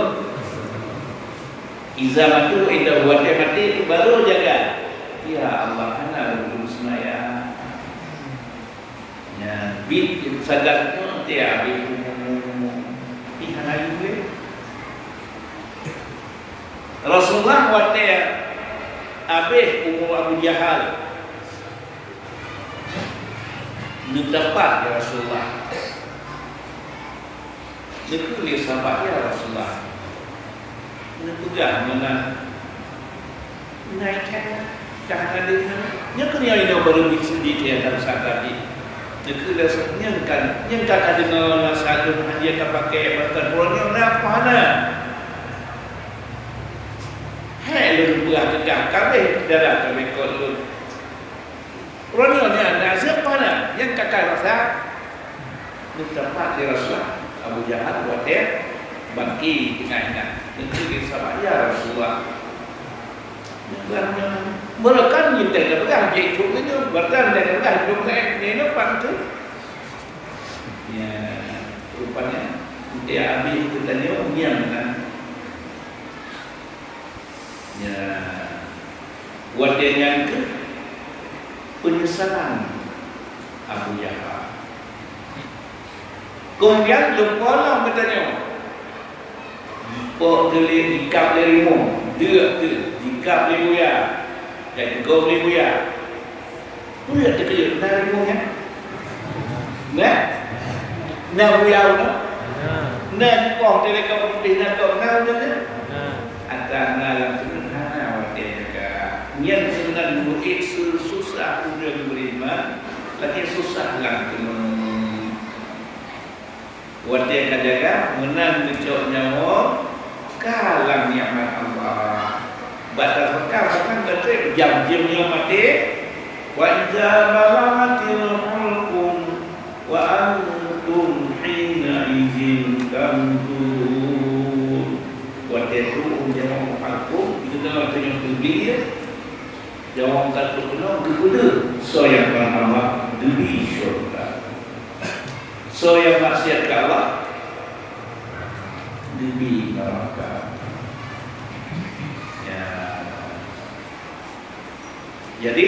Iza matu indahu, watée maté baru jaga. Ya Allah, hana lôn seumayang. Nya, bit sagat nyoe tiap habéh umu. Ih, hana yue. Rasulullah watée habéh umu Abu Jahal, neuteupat ya Rasulullah. Neukheun lé sahabat, "Ya Rasulullah, neupeugah meunan, nai that ka hana deungoe." Nyoe keuh nyang inong barô biet seudeh dan sagat jih. Neukheun lé sa-, nyang ka, nyang ka, ka deungoe na saleuem hana ka pakai, bahkan droeneuh na peue hana. Hai lôn peugah teuka, ka abéh darah ka meuikot lôn. Uroe nyoe nyan, na seup hana, nyang ka ka rasa. Neuteupat lé Rasulullah, Abu Jahal watée bangki teungoh inan. Neukheun lé sahabat, "Ya Rasulullah, neupeugah nyoe." Meureukan jiteuka peugah, jeuet cok nyoe, berarti teuka peugah, dum laén nyoe pat tu. Ya, rupanya, dia habéh geutanyoe ngieng meunan. Ya, watée nyan keuh peunyesalan Abu Jahal. Keumudian, lumpoe lom geutanyoe. Jipok teuh lé, jikab lé rimueng, deuk teuh, jikab lé buya, dan jigom lé buya. Peue teukeuyok na rimueng nyan? Na? Na buya unoe? Na. Na jipoh teuh lé kaum pih na tom na unoe nyan? Na. Ata na lam seudeuna watée nyan ka. Nyan keuh nan murit susah ureuëng beriman, lagée susah lam keunoe. Watée ka jaga, meunan geucok nyawa, ka lam nikmat Allah. Bak tapeugah, bahkan ka treb jam jeuem nyoe maté, "Wa iza balaghatil hulqum wa antum hina idzin tanzurun." Watée trok nyawa hulqum, geutanyoe teungoh teubiet, Nyawöng ka trok keunoe geupeudeuh soe nyang kon Allah, geubri syeuruga. Soe nyang maksiat keu Allah, geubri neuraka. Ya. Jadi,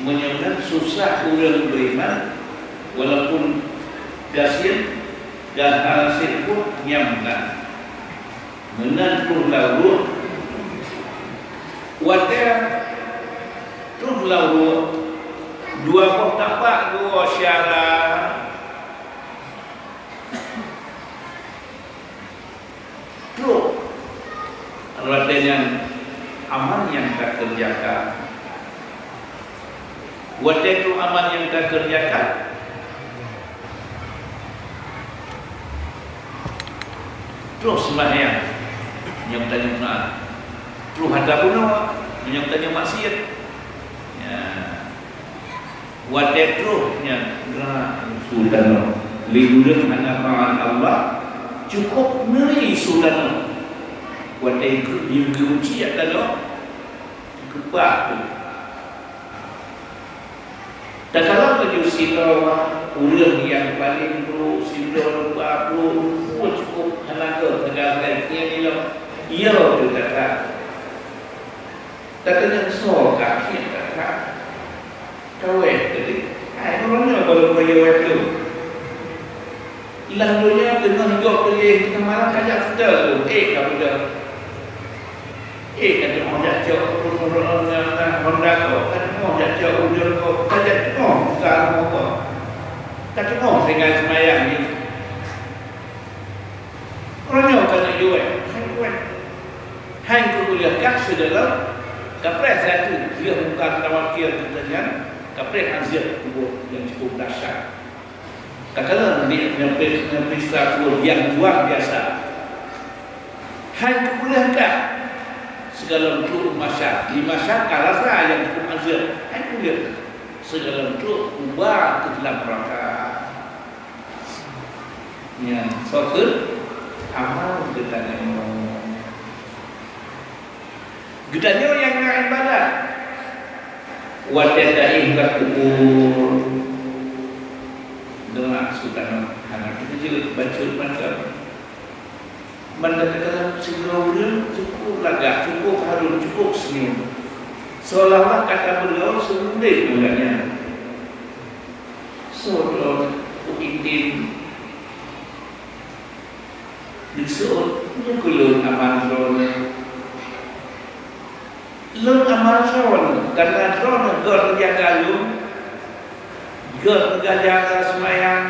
meunyoe nan susah ureuëng beriman, walaupun gasien dan hana sép pun nyang meunan. Meunan troh lam ruek. Watée troh lam ruek, dua boh tapak geuwoe syara. Troh. Watée nyan amal nyang takeureujakan. Watée troh amal nyang takeureujakan, troh seumahyang nyang tanyoe taat, troh atra bunoe nyang tanyoe maksiat. Ya. Watée troh nyan, na su tanoh, lé ureuëng hana taat Allah, cukôp neuri su tanoh. Watée geu-, geubenci tanoh, Keubah tu. Takalon laju sidroe ureuëng nyang paleng brôk, sidroe rupa brôk, rupa cukôp hana gét sagai-sagai nyan ilong. Iya tu takalon. Takalon soe ka akhé takalon. Kaweh tadi. Hai, ureuëng nyoe baru kaya weh tu. Lam donya teungoh gob teuh, teungoh malam ka jak seutôt lom, ék ka beudôh. Ék ka teungoh jak cok ureuëng-ureuëng nyang na honda gob, ka teungoh jak cok ujeuen gob, ka jak teungoh buka rumoh gob. Ka teungoh tinggai seumayang jih. Uroe nyoe ka neuk jaweueb, hai kuweh. Hai keu kuliah kah sigohlom, kapreh satu, jeuet muka tawatir geutanyoe, kapreh azab kubur nyang cukup dahsyat. Takalon di nyang pe-, nyang peuriksa kubur nyang luar biasa. Hai keu kuliah kah, sigohlom trok u mahsyar, di mahsyar ka rasa nyang cukup azab. Hai keu kuliah kah, sigohlom trok uba keu dalam neuraka. Nyan soe kheueh? Amal geutanyoe. Geutanyoe nyang na iébadat. Watée taéh bak kubur, Mantap. Mantap, takalon sidroe ureueng cukup lagak, cukup harun, cukup senyum. Seolah-olah ka tabeulao seudeh ngon gobnyan. Soe droe, Pu Intin? Neuseuôt, nyoe keuh lôn aman droeneuh. Lôn aman droeneuh, kareuna droeneuh göt neujaga lôn, göt neujaga seumayang.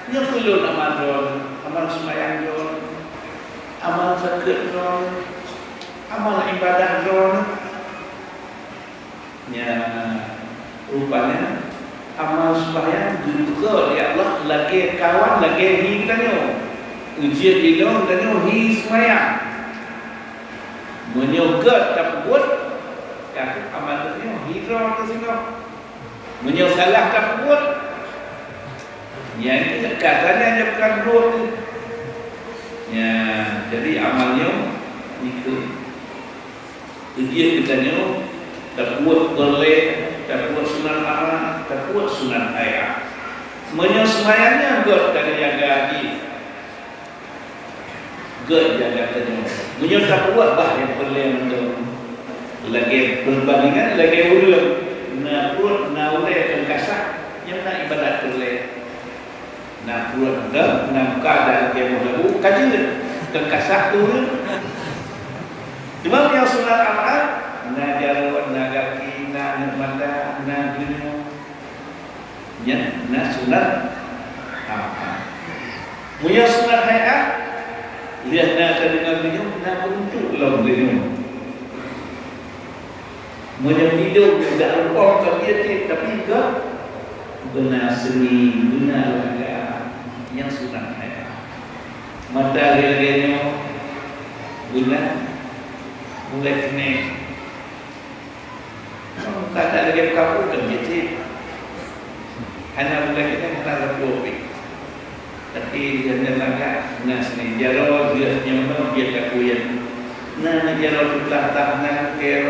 Nyoe keuh lôn aman droeneuh, aman seumayang droeneuh, aman zakeuet droeneuh, aman ibadah droeneuh. Nyan, rupanya amal seumayang geupeugöt lé Allah lagèe kawan, lagèe hi geutanyoe. Ujeuen jinoe geutanyoe hi seumayang. Meunyoe göt tapeubuet, ka kheueh amal geutanyoe hi droe teuh singoh. Meunyoe salah tapeubuet, nyan keuh kata nyan nyang bukan brôk teuh. Nyan, jadi amal nyoe dikeue. Ujeuen geutanyoe tapeubuet peureulèe, tapeubuet sunat amat, tapeubuet sunat hai'ah. Meunyoe seumayang nyan göt tajaga jih, göt jaga tanyoe. Meunyoe tapeubuet bah nyang peureulèe mantong, lagèe peubandingan lagèe ureueng na pruet, na ulèe, kon kasah, nyan na ibadat peureulèe. Na pruet deuh, na muka dan keumoh lagu ka jeuet, teuka satu. Cuma nyang sunat amat, na jaroe, na gaki, na aneuk mata, na geunyue. Nyan na sunat amat. Meunyoe sunat hai'ah, lheueh na tadeungoe geunyue, na beuruntuk lom geunyue. Meunyoe idong nyang jak leumpong ka jeuet cit, tapi göt beuna seungui, beuna lagak, nyang sunat hai'ah. Mata lagèe-lagèe nyoe beuna mulai keuneuk. Ka that lagèe kapot ka jeuet cit. Hana mulai keuneuk, hana leumpong pih. Tapi di dalam lagak na seungui, jaroe jeuet nyang meubiet kakuyan. Na jaroe teuplah-tah na ker.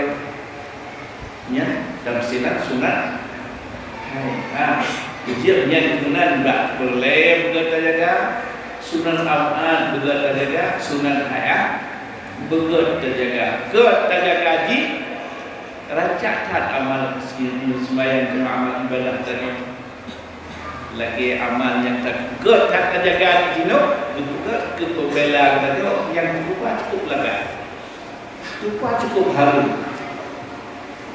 Nyan tamsilan sunat hai'ah. Ujeuen nyan keunan bak peureulèe beugöt tajaga, sunat amat beugöt tajaga, sunat hai'ah beugöt tajaga. Göt tajaga jih, rancak that amal seumayang, amal ibadah tanyoe. Lagèe amal nyang ka göt that tajaga jinoe, geupeugöt keu peubela geutanyoe nyang cukup, cukup lagak. Cukup, cukup hareuem.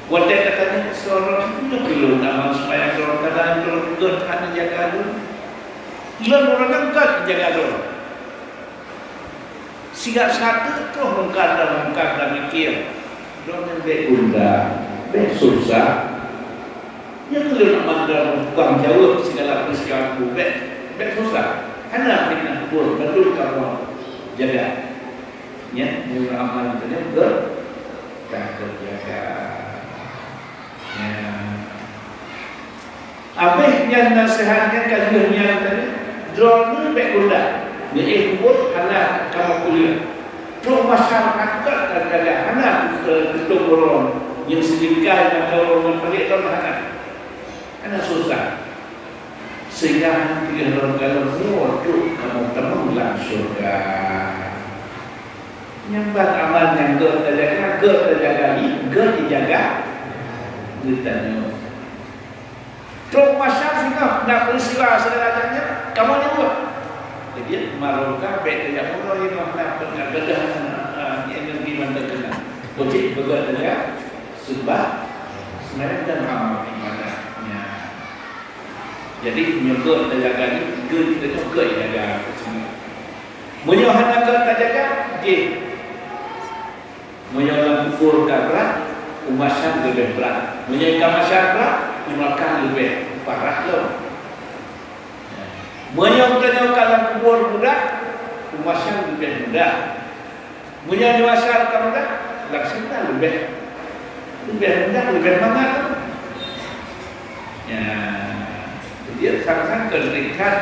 Watèe gata nyoe seurang, nyoe keuh lôn amal seumayang droe, kadang droe göt hana jaga lôn. Lôn ureueng nyang göt jaga droe. Sigat sateue troh mungkar dan nakir tamikir, droeneuh bèk gundah, bèk susah. Nyoe keuh lôn amal droeneuh, tukang jaweueb sigala peurisian ku, bèk, bèk susah. Hana fitnah kubur, bandum kamoe jaga. Nyan, meunyoe amal geutanyoe göt, ka teujaga. Nyan. Abéh nyan naseuhat nyan ka lheueh nyan tadi, droeneuh bèk gundah. Neuéh kubur hana kamoe kuleueng. Trok masyarakat ka teujaga, hana teu-, teutueng ureueng nyang seulingkai mata ureueng ngon palek lom hana. Hana susah. Sehingga han piôh lom galom nyoe trok kamoe tamong lam syeuruga. Nyan ban amal nyang göt tajaga, göt tajaga jih, göt jijaga geutanyoe. Trok masa singoh na peuristiwa segala macam nyan, kamoe nyang buet. Jadi, maroka bèk tajak bunoe jinoe na peunah gadah, eh, energi mantong keunan. Kocik beugöt tajaga, seumbah, seumayang dan amal ibadah. Nyan. Jadi, meunyoe göt tajaga jih, göt geutanyoe göt jaga keuseumua. Meunyoe hana göt tajaga, jih. Meunyoe lam kubur ka brat, u mahsyar leubeh brat. Meunyoe ka mahsyar brat, u neuraka leubeh parah lom. Meunyoe geutanyoe ka lam kubur mudah, u mahsyar leubeh mudah. Meunyoe di mahsyar ka mudah, lam syeuruga leubeh, leubeh mudah, leubeh mangat. Ya, jadi sang-sang keu ringkat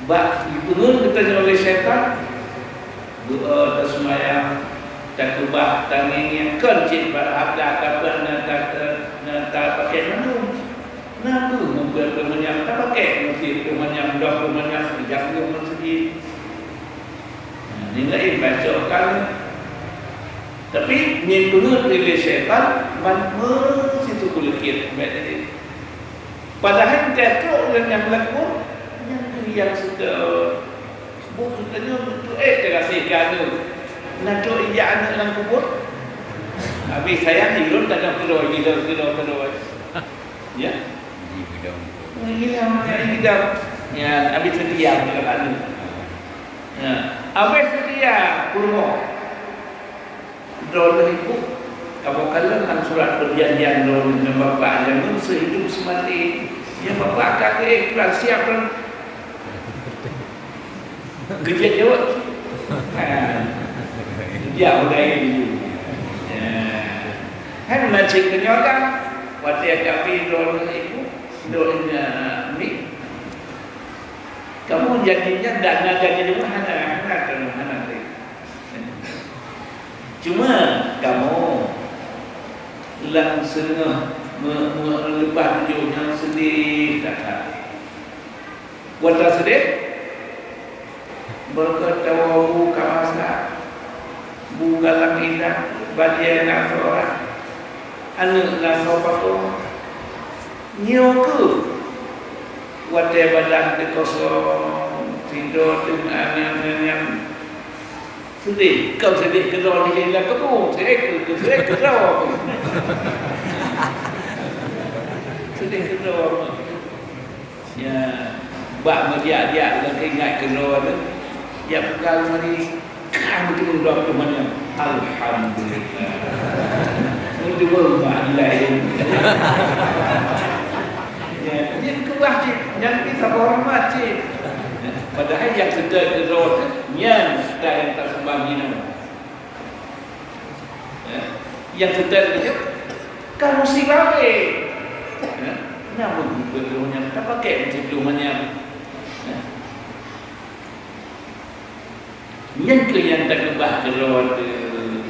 bak jipeungeut geutanyoe lé syaitan, doa, taseumayang, takeubah, tangieng-ngieng, kon cit bak hareuta kapeuen nyang ta-, nyang tapakèe mandum. Na kheueh muphom peuet manyam tapakèe, meusi peuet manyam, dua ploh manyam, ijak Nyang laén baca kan. Tapi nyan peungeuet lé syaitan ban meusitu kuleukiet bèk tadi. Padahai tatrok lé nyang lam kubur, nyang tu nyang suka. Buet tanyoe beutôi eh teugaséh keu aneuk. Na trok ijak aneuk lam kubur. Habéh sayang ilôn tanyoe keudroe, keudroe, keudroe, keudroe. Ya. Gidong. Gidong, ya, gidong. Ya, habéh seutia deungon aneuk. Ya, habéh seutia peurumoh. Droeneuh ibu, kamoe kalon lam surat perjanjian droeneuh ngon bapak jameun seuhidup seumaté. Ya, bapak ka keu iklan siap kan. Geujak jaweueb. Ha. Dia udah ini. Ya. Hai meunan cit keunyoe kan, watèe ka pi droeneuh ibu, droeneuh mi. Kamoe jadinya dana jadi rumah hana, hana, hana, hana, hana. Cuma kamoe lam seungoh me-, me-, leupah tujoh nyan seudeh that-that. Buet taseudeh, beureukat tawoe bu ka masak, bu galang indak, bajèe na seurah, aneuk na soe pakoe. Nyoe keuh watèe badan teukosong, tidoe teungoh anyam-anyam. Seudeh, kon seudeh keudroe di lam kubu, seudeh keu, seudeh keudroe. Seudeh keudroe. Ya, bak meujak-jak lagèe ingat keudroe tu, jak peugah lamari, ka meuteumèe dua ploh manyam. Alhamdulillah. Meuteumèe mak ilai. Ya, nyan keubah cit, nyan pih saboh rahmat cit. Padahai nyang seutôt keudroe tu, nyan ka nyang taseumbang jinoe. Ya. Nyang seutôt keudroe, ka musibah habéh. Ya. Namun, bukan keudroe nyan, tapakèk meusiplôh manyam. Ya. Nyan keuh nyang takeubah keudroe teuh.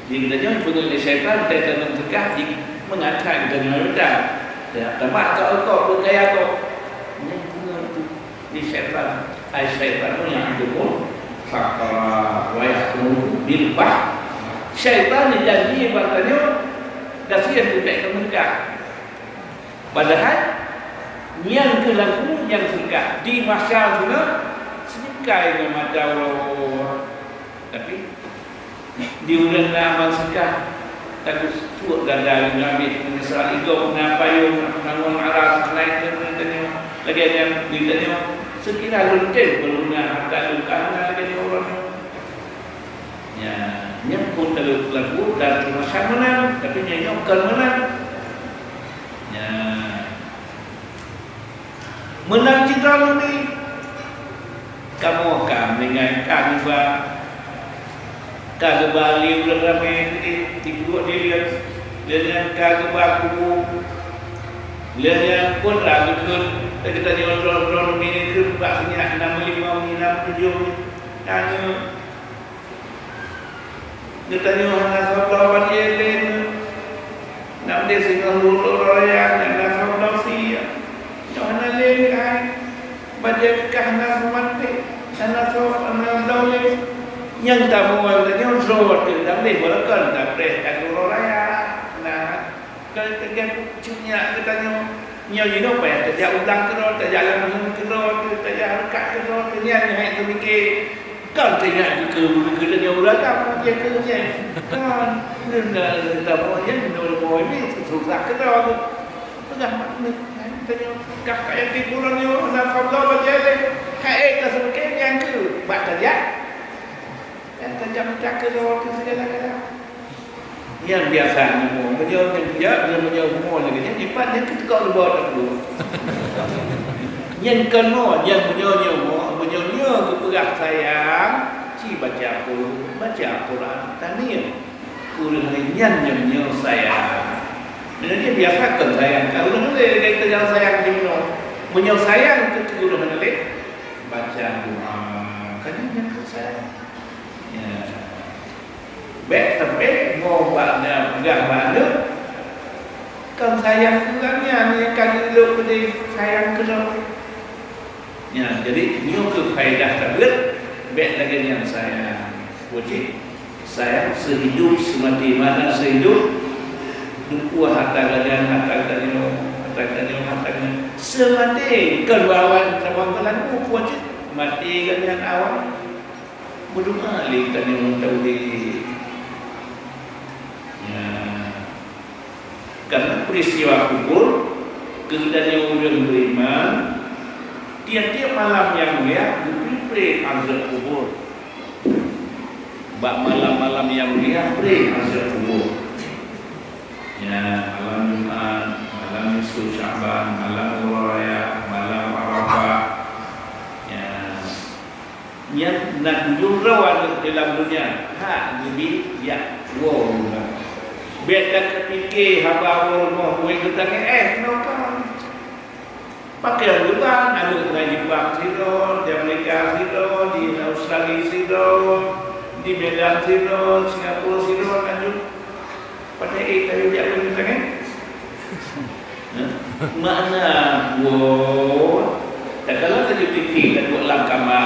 Jadi, geutanyoe peungeut lé syaitan, syaitan nyang teuka jih meungatra geutanyoe meuta. Ya, tamah ka eukok, beukaya kok. Nyan peungeut teuh lé syaitan. Ai syaitan nyan teuh fakara wa ya'muru bil fahsya. Syaitan jijanji bak tanyoe, gasien teuh bèk kameureuka. Padahai nyan keuh lagu nyang seudeukah di mahsyar sinan, seudeukah ngon mata uroe. Tapi di ureueng na amal seudeukah, lagu suek gada nyang habéh meunyeusal, igob na payong, na ngon aras, na itu, na tanyoe. Lagèe nyan di tanyoe, seukira lôn tem peuguna hareuta lôn ka hana lagèe nyoe uroe nyoe. Nyan, nyan pun taleuek lagu dan masa meunan, tapi nyan nyoe kon meunan. Nyan. Meunan cit droeneuh mi. Kamoe ka meuingat ka geuba, ka geuba lé ureueng ramé keudéh di peuduek dileueng. Lheueh nyan ka geuba kubu. Lheueh nyan phon rhah geukheun, geutanyoe droe-droe mi neukheun bak sinyak na meulimong, na meutujoh. Tanyoe Geutanyoe hana soe bloe bajèe lé nyoe. Nam deh singoh lôn uroe raya nyan na soe bloe sie. Nyoe hana lé keuhai. Bajèe kah na soe maté, hana soe hana bloe lé. Nyang tamuai geutanyoe droe teuh nam deh, walaupun tapreh ka uroe raya. Nah, Ka teuga cut nyak geutanyoe. Nyoe jinoe payah tajak u blang keudroe, tajak lam rhueng keudroe, tajak reukat keudroe, nyan nyang hana teumike. Kon teuingat keu, keu, keu tanyoe ureueng agam, keu, keu nyan. Kon, nyan, nyan, nyan, nyan, nyan, nyan, susah keudroe. Peugah mak neuk, tanyoe kah ka nyang tiep uroe nyoe, na sabloe bajèe lé. Hai, eh, ka seumike nyan keu, bak tajak. Nyan tajak mita keudroe keu sigala-gala. Nyang biasa nyoe, meunyoe nyang biasa, meunyoe bumoe lagèe nyan, dipat nyan keutukang lubok takheun. Nyan kon mo, nyang meunyoe nyoe mo, meunyoe nyoe geupeugah sayang, ci baca Qur-, baca Quran, tahmid. Ureueng laén nyan nyang meunyoe sayang. Meunyoe nyan biasa kon sayang, ka ureueng laén lagèe itu nyang sayang di meunyoe. Meunyoe sayang keu ureueng laén, baca doa. Kan nyan nyang keu sayang. Ya. Bèk sampé mo bak na peugah bak aneuk, kon sayang keu gobnyan nyang ka geulheueh peudeh sayang keu droe. Nyan, jadi nyoe keuh faedah tabeuet Bèk lagèe nyan sayang. Wajéb sayang seuhidup seumati. Makna seuhidup, dukua harta geutanyoe, harta geutanyoe, harta geutanyoe, harta geutanyoe. Seumati, kon awai saban buleuen, wajéb mati geutanyoe awai. Meudoa lé geutanyoe meuntang udép. Ya. Karena peristiwa kubur, keu geutanyoe ureueng beriman, tiep-tiep malam nyang mulia geubri azab kubur. Bak malam-malam nyang mulia, bri azab kubur. Ya, malam Jumat, malam nisfu Sya'ban, malam Uroh Raya, malam Arafah. Ya. Nyan na tujoh droe aneuk dalam dunia, hak geubri jak woe. Bèk tapiké haba woe rumoh, buet geutanyoe éh keunoe ka. Pakon geuban aneuk na Jepang sidroe, di Amerika sidroe, di Australia sidroe, di Medan sidroe, Singapura sidroe, lanjut. Padahai ék tayue jak ureueng tangai. Hah? Makna buet, takalon saja titik dan buet lam kama.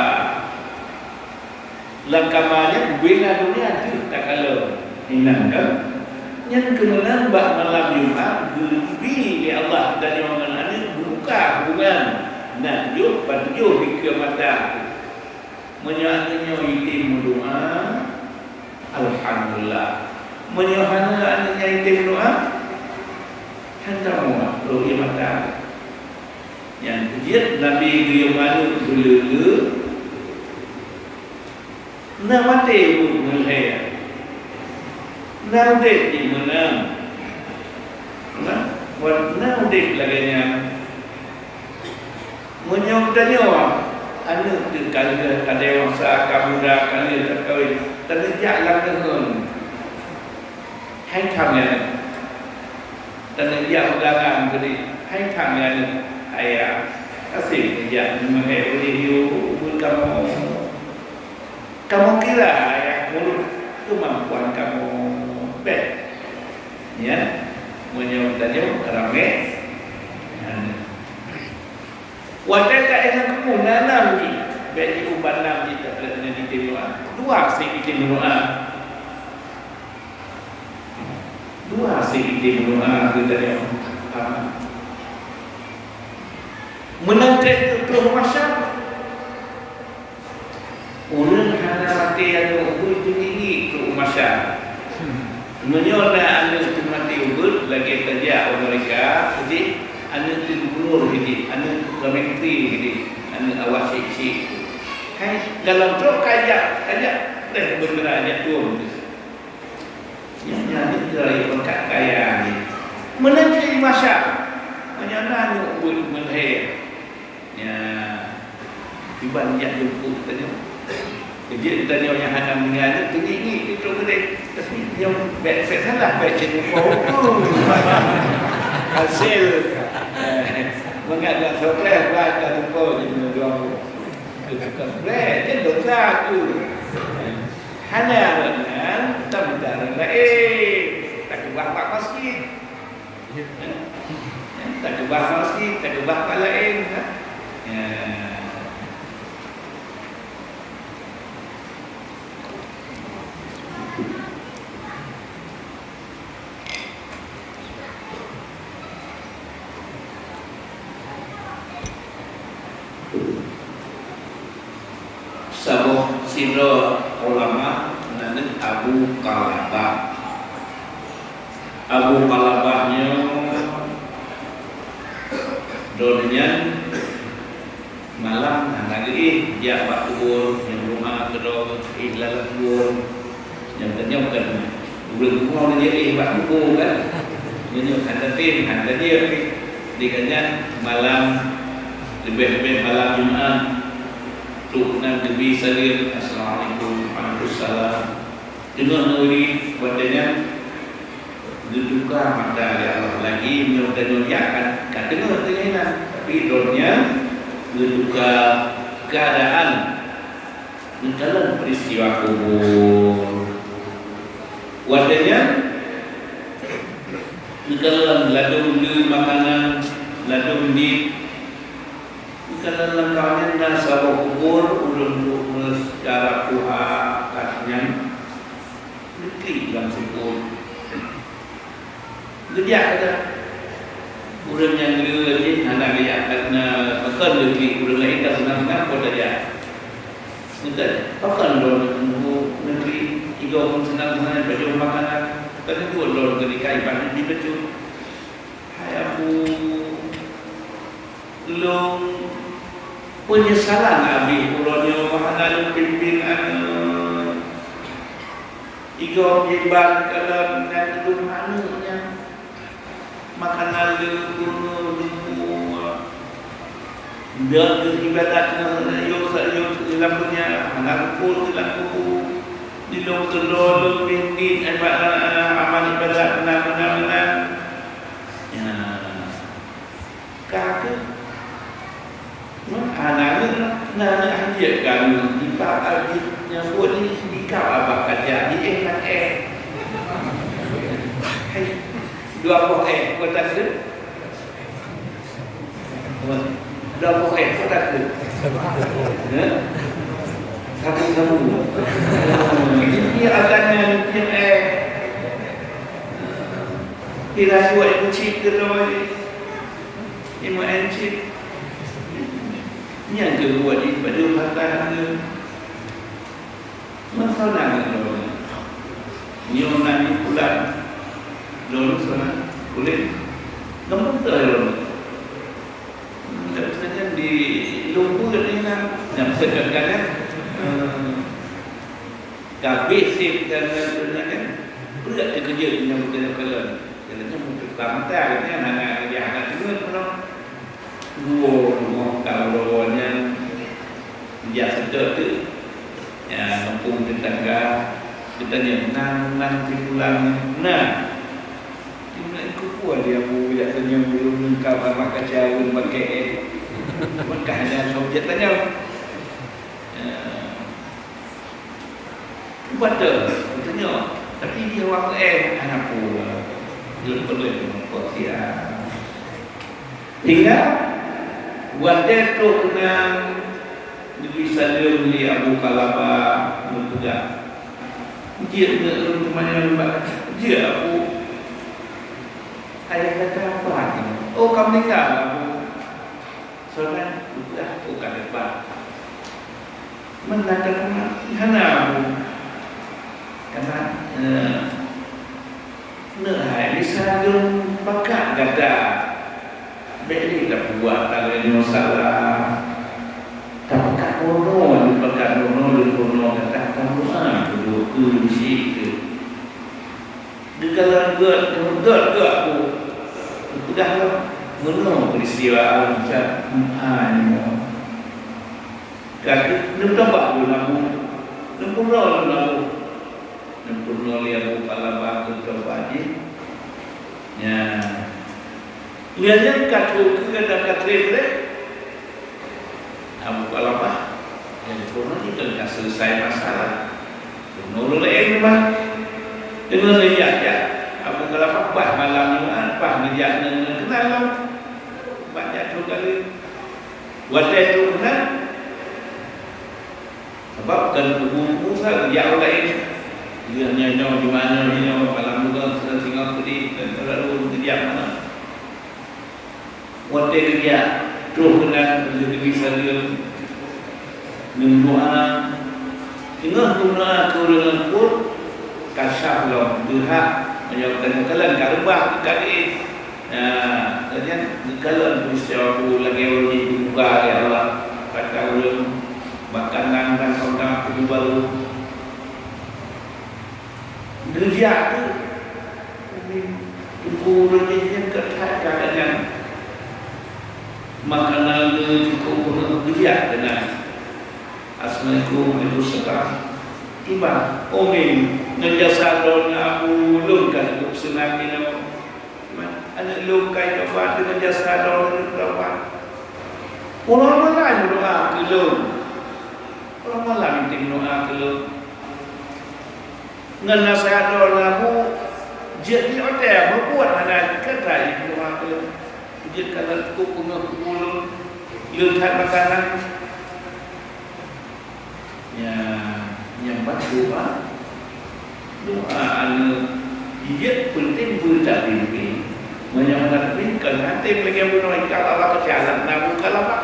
Lam kama nyan bina dunia tu takalon. Inang kan? Nyan keumeunang bak malam Jumat geubri lé Allah dan nyoe ngon aneuk geubuka hubungan. Nah, jok bak tujoh dikeue mata. Meunyoe aneuk nyoe item meudoa, alhamdulillah. Meunyoe hana aneuk nyan item meudoa, hantom meudoa, lôn ié mata. Nyang keujeuet Nabi geuyue manut beuleu-leu, na maté ubeut meulhèe, na udép jih meunang. Nah, wan na udép lagèe nyan. Meunyoe geutanyoe aneuk teuh ka lheueh ka dewasa, ka muda, ka lheueh takawen, taneuk jak lam deungon, hai tham lé aneuk. Taneuk jak undangan keudéh, hai tham lé aneuk. Ayah, asyik neujak meumeuhèk ulèh yue buet kamoe. Kamoe kira nyang mulod keumampuan kamoe bèk. Nyan, meunyoe geutanyoe ramè, nyan. Watèe ka éh lam kubu, na nam jih, bèk jiubat nam jih, tapi nyan item doa. Dua sit item doa. Dua sit item doa geutanyoe. Meunan trép troh masyarakat. Ureueng hana maté aneuk ubeut teungieng-ngieng keu u masyarakat. Meunyoe na aneuk teuh maté ubeut, lagèe tajak u Amerika, jih aneuk teuh gubunur jih, aneuk teuh menteri jih, aneuk awak syik-syik. Hai, dalam trok kajak, kajak, teuh beundera jak tueng. Nyan, nyan, nyan, nyan, pangkat kaya jih. Meunan cit di masyarakat. Meunyoe na aneuk ubeut meulhèe. Nyan, kiban jak jemput geutanyoe. Keujeuet geutanyoe nyang hana meuninggai nyan, teungieng-ngieng pintoe keudè. Tapi nyoe bèk, bèk salah, bèk cit muphom. Hasil, eh, mangat lam surprise, bah, ka lupa jih meunyoe dua. Bèk, nyan dosa tu. Hana rot nyan, tamita rot laén. Takeubah bak masjid. Takeubah masjid, takeubah bak laén, ha? Ya. Saboh sidroe ulama nan nyan Abu Qalabah. Abu Qalabah nyoe, droeneuh nyan malam hana geuéh jak bak kubur, nyang rumoh keudroe éh lam kubur. Nyang tanyong kan ureueng rumoh nyan éh bak kubur kan. Nyoe, nyoe hana tem, hana tem. Di gobnyan malam, leubeh-leubeh malam Jumat, trok nan geubi saleuem, "Assalamualaikum." "Waalaikumsalam." Teungoh neuri watèe nyan geutuka mata lé Allah. Lagi meunyoe tanyoe jak kan, ka teungoh teungoh inan, tapi droeneuh nyan geutuka keuadaan. Neukalon peristiwa kubur. Watèe nyan neukalon ladôm le makanan, ladôm dit, Dalam langkah nyan na saboh kubur, ulôn tu'oh meuseucara tuha that nyan geuklik lam siput. Geujak that. Ureueng nyang le jih hana geujak, karena pakon geuklik ureueng laén ka seunang-seunang, pakon tajak. Pakon lôn neuklik, igoe pun seunang-seunang bajôh makanan, ka neujok lôn keu dikai, paneuk jibacut. Hai Abu, lôn peunyesalan abéh uroe nyoe hana lôn pimpén aneuk. Igoe jiban kalon nyan lôn aneuk nyan. Makanan lé bunoe, lé bunoe. Deuh ibadat ngon yôh sa yôh lam donya, hana kumpul lam kubu. Di lôn keudroe lôn pih dit amal ibadat meunan, meunan, meunan. Ya. Ka keuh. Meuhana nyoe na, na, na, hanjeuet ka nyoe, dipat abéh nyang buet ni, dikab abah kaca, di éh nang éh. Hai, dua boh éh, kota tu. Dua boh éh, kota tu. Ya? Sabu-sabu. Ini adanya ni, éh. Kira dua ibu cik tu. Iman cit. Nyang keudua di padum harta hareuem. Masa nanggroe. Nyoe na di pulan. Lôn sana kulit. Gampang tu lôn. Tak saja di lumpur ni kan. Yang sedangkan kan. Ka bit sép dan lain sebagainya kan. Berat dikeujeuet meunyoe bukan kalon. Jalan nyan muncul ka mata, kan, hana, hana, hana teungeut pun. Dua rumoh ka uroe nyan jak seutôt tu. Ya, mumpung tetangga, geutanyong, "Nan, nan sipulang nyan?" "Nan." Di mana kupu dia bu jak tanyong belum lengkap, ramah kaca, belum pakai, eh. Maka hanya saja tanyong. Ya. Beutôi, beutôi nyoe. Tapi di awak M hana pun. Lôn peuleueh meupeue siat. Hingga watée trok keunan geubri saleuem lé Abu Kalabah geupeugah, "Jeuet ngon ulôn teumanyong nibak, jeuet Abu." "Ayah gata pat?" "Oh, ka meuninggai, Abu." Saudara, udah bukan debat. Meunan ka teuma hana pun. Karena, eh, neuhai misalnya pakat gata. Bèk lé tapubuet lagèe nyoe salah. Tapakat bunoe, tapakat bunoe, bunoe gata tamusa, keudua keu di situ. Geukalon gèt, gèt, gèt, gèt, peugah lom. Meunoe peristiwa Abu Jahal, meu'ah nyoe. Ka neutobat lôn Abu, neupeurunoe lôn Abu. Neupeurunoe lé Abu Kalabah keu tobat jih. Nyan. Lheueh nyan ka trok keu gata ka treb-treb. Abu Kalabah, nyang peurunoe jih kan ka selesai masalah. Peurunoe ureueng laén bah. Deungon lé jak-jak, Abu Kalabah bah malam Jumat, bah neujak ngon, ngon keunan lom. Bak jak trok kali. Watèe trok keunan, sabab kan kubu-kubu sa jak ureueng laén. Lheueh nyan nyoe di mana nyoe, malam Jumat singoh keudéh, dan lalu geujak mana. Watèe geujak, troh keunan lheueh geubri saleuem, neumeudoa. Teungoh neumeudoa keu ureueng nyang peuet, ka syah lom, teuhah, meunyoe geutanyoe kalon ka reubah keu kali. Nah, lagèe nyan geukalon peristiwa Abu lagèe ureueng geubuka lé Allah, kata ureueng, bahkan nang dan kota kubu barô. Geujak tu, Teungku Raja nyan ka that keuadaan nyan. Makanan geuh cukôp beureuh geujak keunan. Assalamualaikum, waalaikumsalam. Iban, "Oh Min, ngon jasa droeneuh Abu lôn ka cukôp seunang jinoe. Iban, aneuk lôn ka jitaubat deungon jasa droeneuh taubat. Uroe malam doa keu lôn. Uroe malam inti doa keu lôn." Ngon naseuhat droeneuh Abu, jeuet di hotel, meubuet hana keutai jeuet kalon cukôp beungoh kubu lôn. Leuhat makanan. Ya, nyang ban doa. Doa aneuk jeuet penting beuta pimpin. Meunyoe hana pimpin, kon até meulagèe bunoe ikat Allah keucalan na muka labah.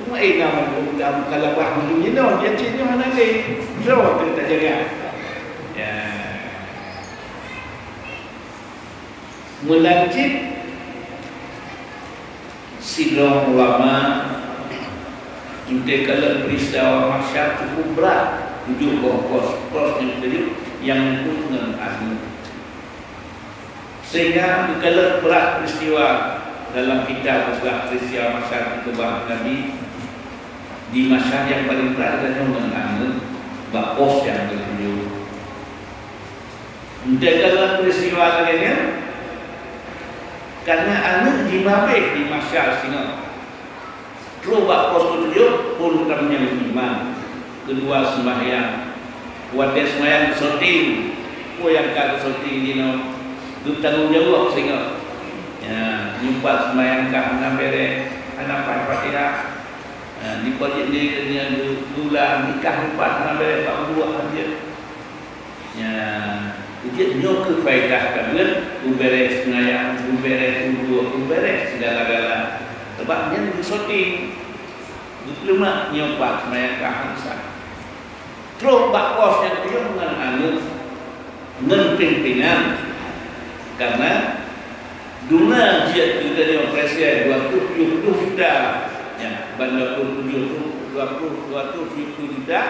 Cuma eh na muka labah meunyoe nyoe, dia cit nyoe hana lé. Droe teuh tajaga. Ya. Meunan cit sidroe ulama, teukalon peristiwa mahsyar cukup brat, tujoh boh pos, pos nyang keujeuet nyang muphom ngon aneuk. Sehingga teukalon brat peristiwa dalam kitab peugah peristiwa mahsyar keubah Nabi, di mahsyar nyang paleng brat geutanyoe ngon aneuk bak pos nyang keutujoh. Teukalon peristiwa lagèe nyan, karena aneuk jimabeh di mahsyar singoh. Trok bak pos keutujoh, phon tam nyang iman. Keudua, seumahyang. Watèe seumahyang geusyuting, peue nyang ka geusyuting jinoe, geutanggong jaweueb singoh. Ya, nyoe pat seumahyang ka hana bèrèh, hana paih Fatihah. Ha, di pojok di, di, di, di ulang, nikah nyoe pat hana bèrèh, bak buet hanjeuet. Nyan, jeuet nyoe keuh faedah ka buet, beubèrèh seungayan, beubèrèh uduk, beubèrèh segala-gala. Sabab nyan geusyuting, geupeuleumah nyoe pat seumayang ka han sah. Trok bak pos nyang keuyoh ngon aneuk, ngon pimpinan. Karena duna jeuet keu geutanyoe presiden dua ratus tujuh puluh juta, nyan, ban dua ratus tujuh puluh, dua ratus, dua ratus tujuh puluh juta.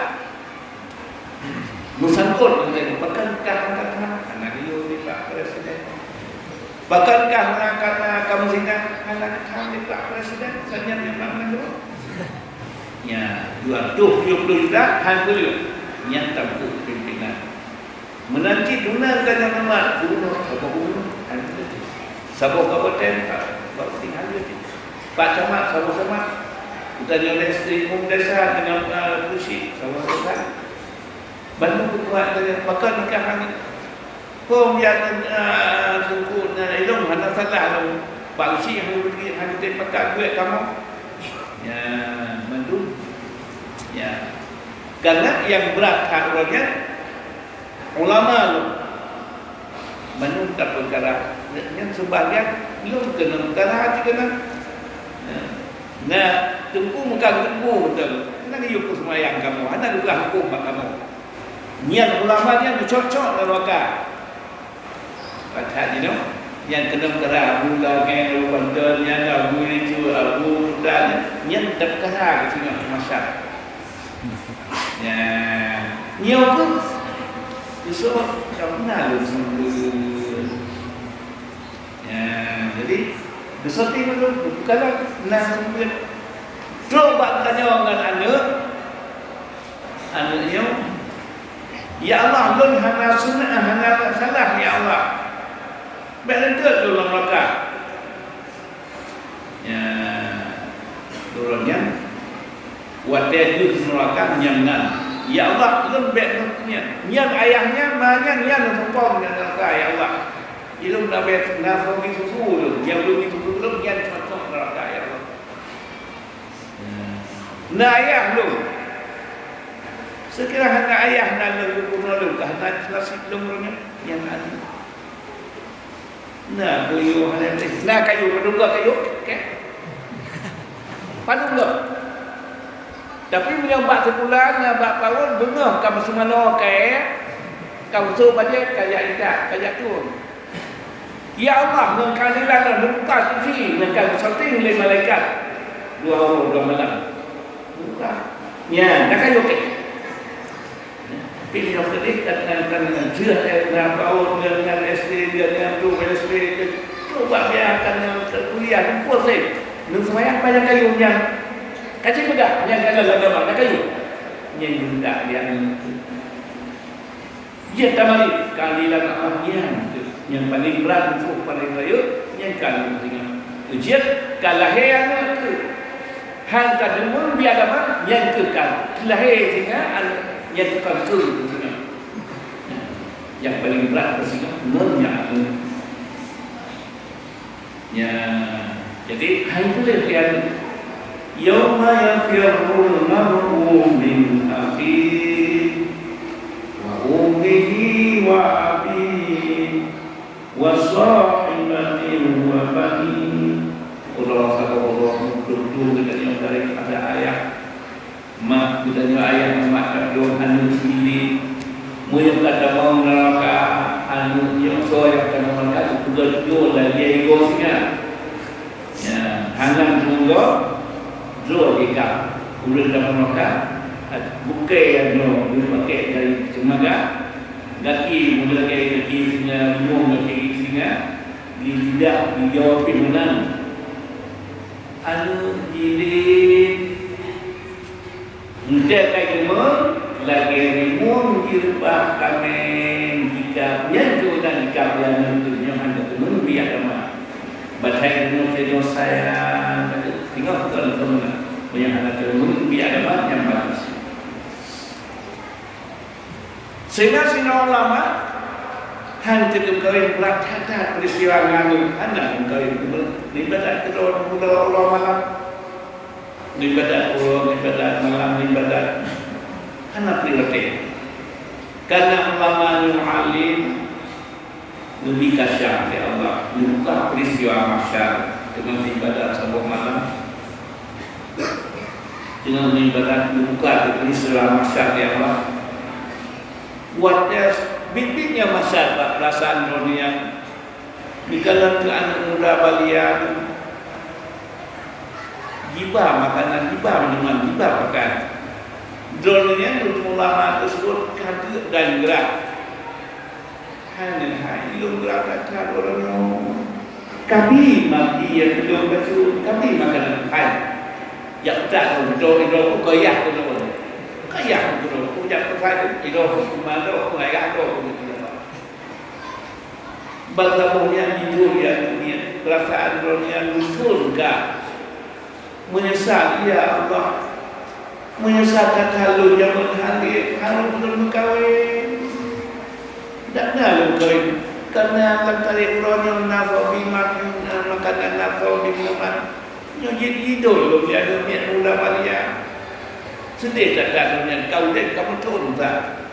Meusangkot ngon pakon kah angkat han, hana geuyue nibak presiden. Pakon kah na kana kamoe sinah, hana geuyue nibak presiden, sajan nyang na mandum. Nya, dua ratus tujuh puluh juta han geuyue. Nyan tampôh pimpinan. Meunan cit duna geutanyoe umat, gubunur, saboh gubunur, han geuyue. Saboh kabupaten, saboh kabupaten han geuyue. Pak Camat, saboh camat. Geutanyoe lé si imum desa deungon, eh, peusi, saboh desa. Bandum peubuet lagèe pakon nikah nyan. Phom ya, eh, Teungku, na ilôn hana salah lôn. Bak usi hana beugi, hana teupakat buet kamoe. Ya, bandum. Ya. Karena nyang brat that uroe nyan ulama lôn. Bandum tapeukara. Nyan sebahagian lôn keunong peukara hati keunong. Ya. Nah, Teungku meukaku beutôi. Hana geuyue peuseumayang kamoe, hana geubri hukôm bak kamoe. Nyan ulama nyan geucok-cok lam neuraka. Pakat jinoe, nyang keunong keu Abu Lagèe, Abu Banten, nyan Abu Itu, Abu Tutan, nyan tapeukara keu singoh masa. Nyan, nyoe pun, besok, ka meunan lôn seumeubeuet. Ya, jadi, geusyuting lom, bukanlah na seumeubeuet. Trok bak geutanyoe ngon aneuk, aneuk nyoe, "Ya Allah, lôn hana seunah, hana salah, ya Allah. Bèk lôn teuet lôn lam neuraka." Ya, turun nyan. Watèe jeuet neuraka nyan nan, "Ya Allah, lôn bèk lôn nyan." Nyan ayah nyan, ma nyan, nyan lôn seupôt ngon neuraka, "Ya Allah, ilôn na bèk na soe susu lôn, nyang lôn susu lôn nyan seupôt neuraka, ya Allah." Na ayah lôn. Seukira hana ayah na lôn, lôn lôn ka hana nasib lôn nyan, nyan hana. Na kayô hana teuh. Na kayô, padum goe kayô? Kèe. Padum goe. Tapi meunyoe bak teupulang, bak paut, beungoh ka meuseumanoe kèe, ka meusoe bajèe, ka jak itak, ka jak tueng. Ya Allah, ngon keadilan dan buka kursi, ngon ka geusyuting lé malaikat. Dua uroe, dua malam. Buka. Nyan, na kayô kèe. Tapi nyoe keudeh, kan, kan, kan, jeuet, eh, na paut, nyan, nyan S D, nyan, nyan tu S D, tu, tu, bak biar, kan, nyan, ke kuliah, tu, pusing. Neuseumayang banyak kayô nyan. Ka cit peugah, nyan, kan, lam agama, na kayô. Nyan, bunda, nyan. Jeuet tamari, keadilan Allah nyan, nyan paleng brat, musoh paleng rayeuk, nyan ka lheueh singoh. Jeuet ka lahé aneuk keuh. Han ka deungon bia agama, nyan keuh ka lahé singoh aneuk, nyan keuh ka beutôi singoh. Nyang paleng brat keu singoh ngon nyang aneuk. Nyan, Jadi, hai tuléh lé aneuk. Yauma yafirrul mar'u min akhihi wa ummihi wa abihi wa sahibatihi wa banihi. Uroe saboh uroe meutueng-tueng geutanyoe daripada ayah. Mak geutanyoe ayah mak kandông aneuk sendiri. Meunyoe ka tamong neuraka, aneuk nyoe soe nyang tamong neuraka, geupeugah jôk lagèe igoe singa. Ya, hana meunyoe droe jikab ureueng tamong neuraka, bukée nyoe geupakée dari teumaga, gaki meulagèe gaki singa, limong gaki singa, di lidah, di jawa pih meunan. Aneuk jilid Eunteuk ka jeumeung lagèe rimueng jireupah kaméng jika nyan keunan jika bulan nyoe hana teungeun bi agama. Batai nyoe keu nyoe sayang, singoh kon keumeunang. Meunyoe hana teungeun bi agama, nyan bagus. Sehingga sinoe ulama han teukeukawén brat that-that peristiwa ngon aneuk, hana geukawén. Ibadat keudroe ulama malam. Ibadat uroe, ibadat malam, ibadat hana prioritas. Karena ulama nyoe alim, neubi kasyaf lé Allah, neubuka peristiwa mahsyar deungon ibadat saboh malam. Deungon ibadat neubuka peristiwa mahsyar lé Allah. Watèe biet-biet nyan mahsyar bak peurasaan droeneuh nyan, Dikalon keu aneuk muda balia nyoe, jiba makanan, jiba minuman, jiba pakan. Droeneuh nyan ulama teuseubut ka geuet dan grah. Hana hai lôn grah that-that uroe nyoe. Kabi maki nyang keudong bacut, kabi makanan hai. Jak peutak lôn, droe, droe, keu yah keudong. Keu yah keudong, jak peutak lôn, droe, keu ma droe, keu ayah droe, keu Ban saboh nyan jijok lé aneuk miet, peurasaan droeneuh nyan luson ka. Meunyeusal, ya Allah, meunyeusal that-that lôn jameun haleue, harôh lôn meukawen. Dak na lôn kawen, kareuna lam tarikh uroe nyoe na soe bi mak-, makanan, na soe bi minuman. Nyoe jeuet jidon lôn lé aneuk miet muda balia. Seudeh that-that lôn nyan ka udeb ka meuthon that.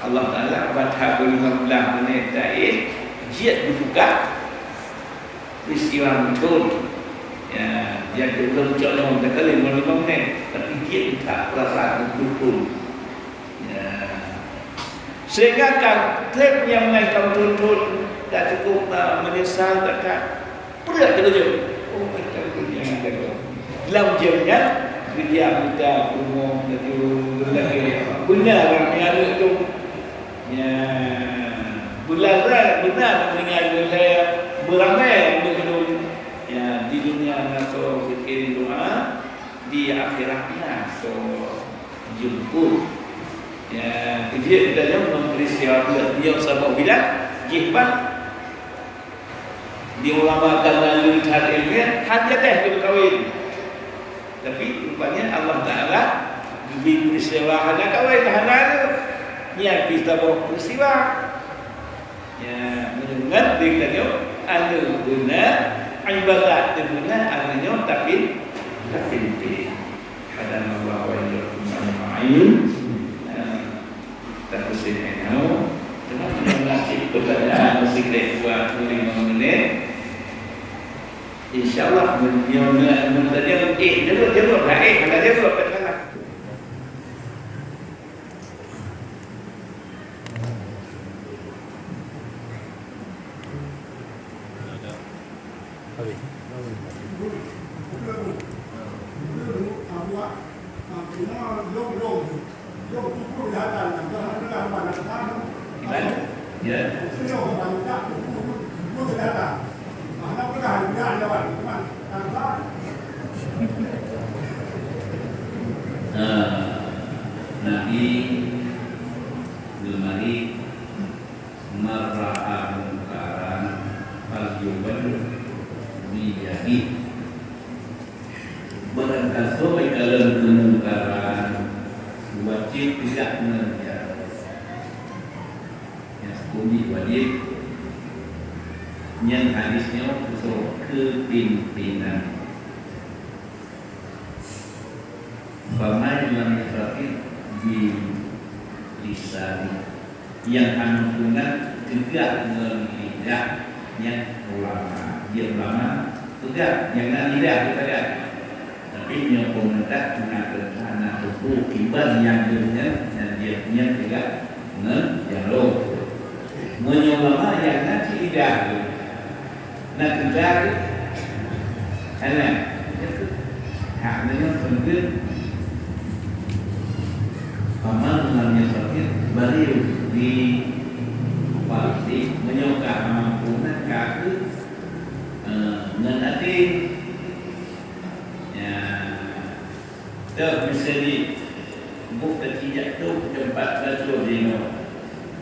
Allah Taala bak that limong blah menit dayeh jeuet geubuka peristiwa meuthon. Ya, jeuet geupeuleucok lom takali limong menit, tapi jeuet that peurasaan meuthon. Ya. Sehingga ka treb nyang meunan ka meuthon-thon, ka cukup, uh, meunyeusal that-that. Peureuet teukeujot. Oh, macam tu jangan jaga. Lam jam nyan, geujak mita peurumoh laju lagèe beuna ramé aneuk tu. Nya, beuna beuna deungon lagèe beuramé aneuk tu. Ya, di dunia na soe bikin doa, di akhirat na soe jeumput. Ya, jadi kita jangan memperistiwa dia, dia saboh bidan, jih pat Di ulama ka na le that ilmu, han jadeh keu kawen. Tapi rupanya Allah Taala geubri peristiwa hana kawen, hana le. Nyan pih saboh peristiwa. Ya, meunyoe ngat di tanyoe, anu beuna, ibadat beuna, anu nyoe tapi, tapi Hadanallahu wa iyyakum ajma'in. Nah, kita pusing enau. Cuma kita nak cek pertanyaan masih kena buat lima menit. InsyaAllah, mun dia nak, mun tadi, eh, jawab, jawab. Dah, eh, dah jawab, tak salah. Gimana? Ya. Nah, Nabi geumari Man ra'a munkaran falyughayyirhu biyadihi. Barang gasoe kalon keumungkaran, wajéb peugah ngon jaroe. Nyang huköm jih wajéb. Nyan hadis nyoe keu, keu pimpinan. Faman lam yastati' bi lisani, nyang hana meunan peugah ngon lidah, nyan ulama. Dia ulama peugah, nyang na lidah geupeugah. Tapi meunyoe pemerintah na keuh hana teupeu kiban nyang geuh nyan, nyan dia nyan peugah ngon jaroe. Meunyoe ulama nyang na cit lidah geuh, na keuh jaroe. Hana. Hak meunyoe seumeubeuet, paman lam yastati' bari di palsi, meunyoe ka hana mampu na ka keuh, eh, ngon até. Ya. Dah miseue jih, bôh teuci jak trok teumpat bacut jinoe.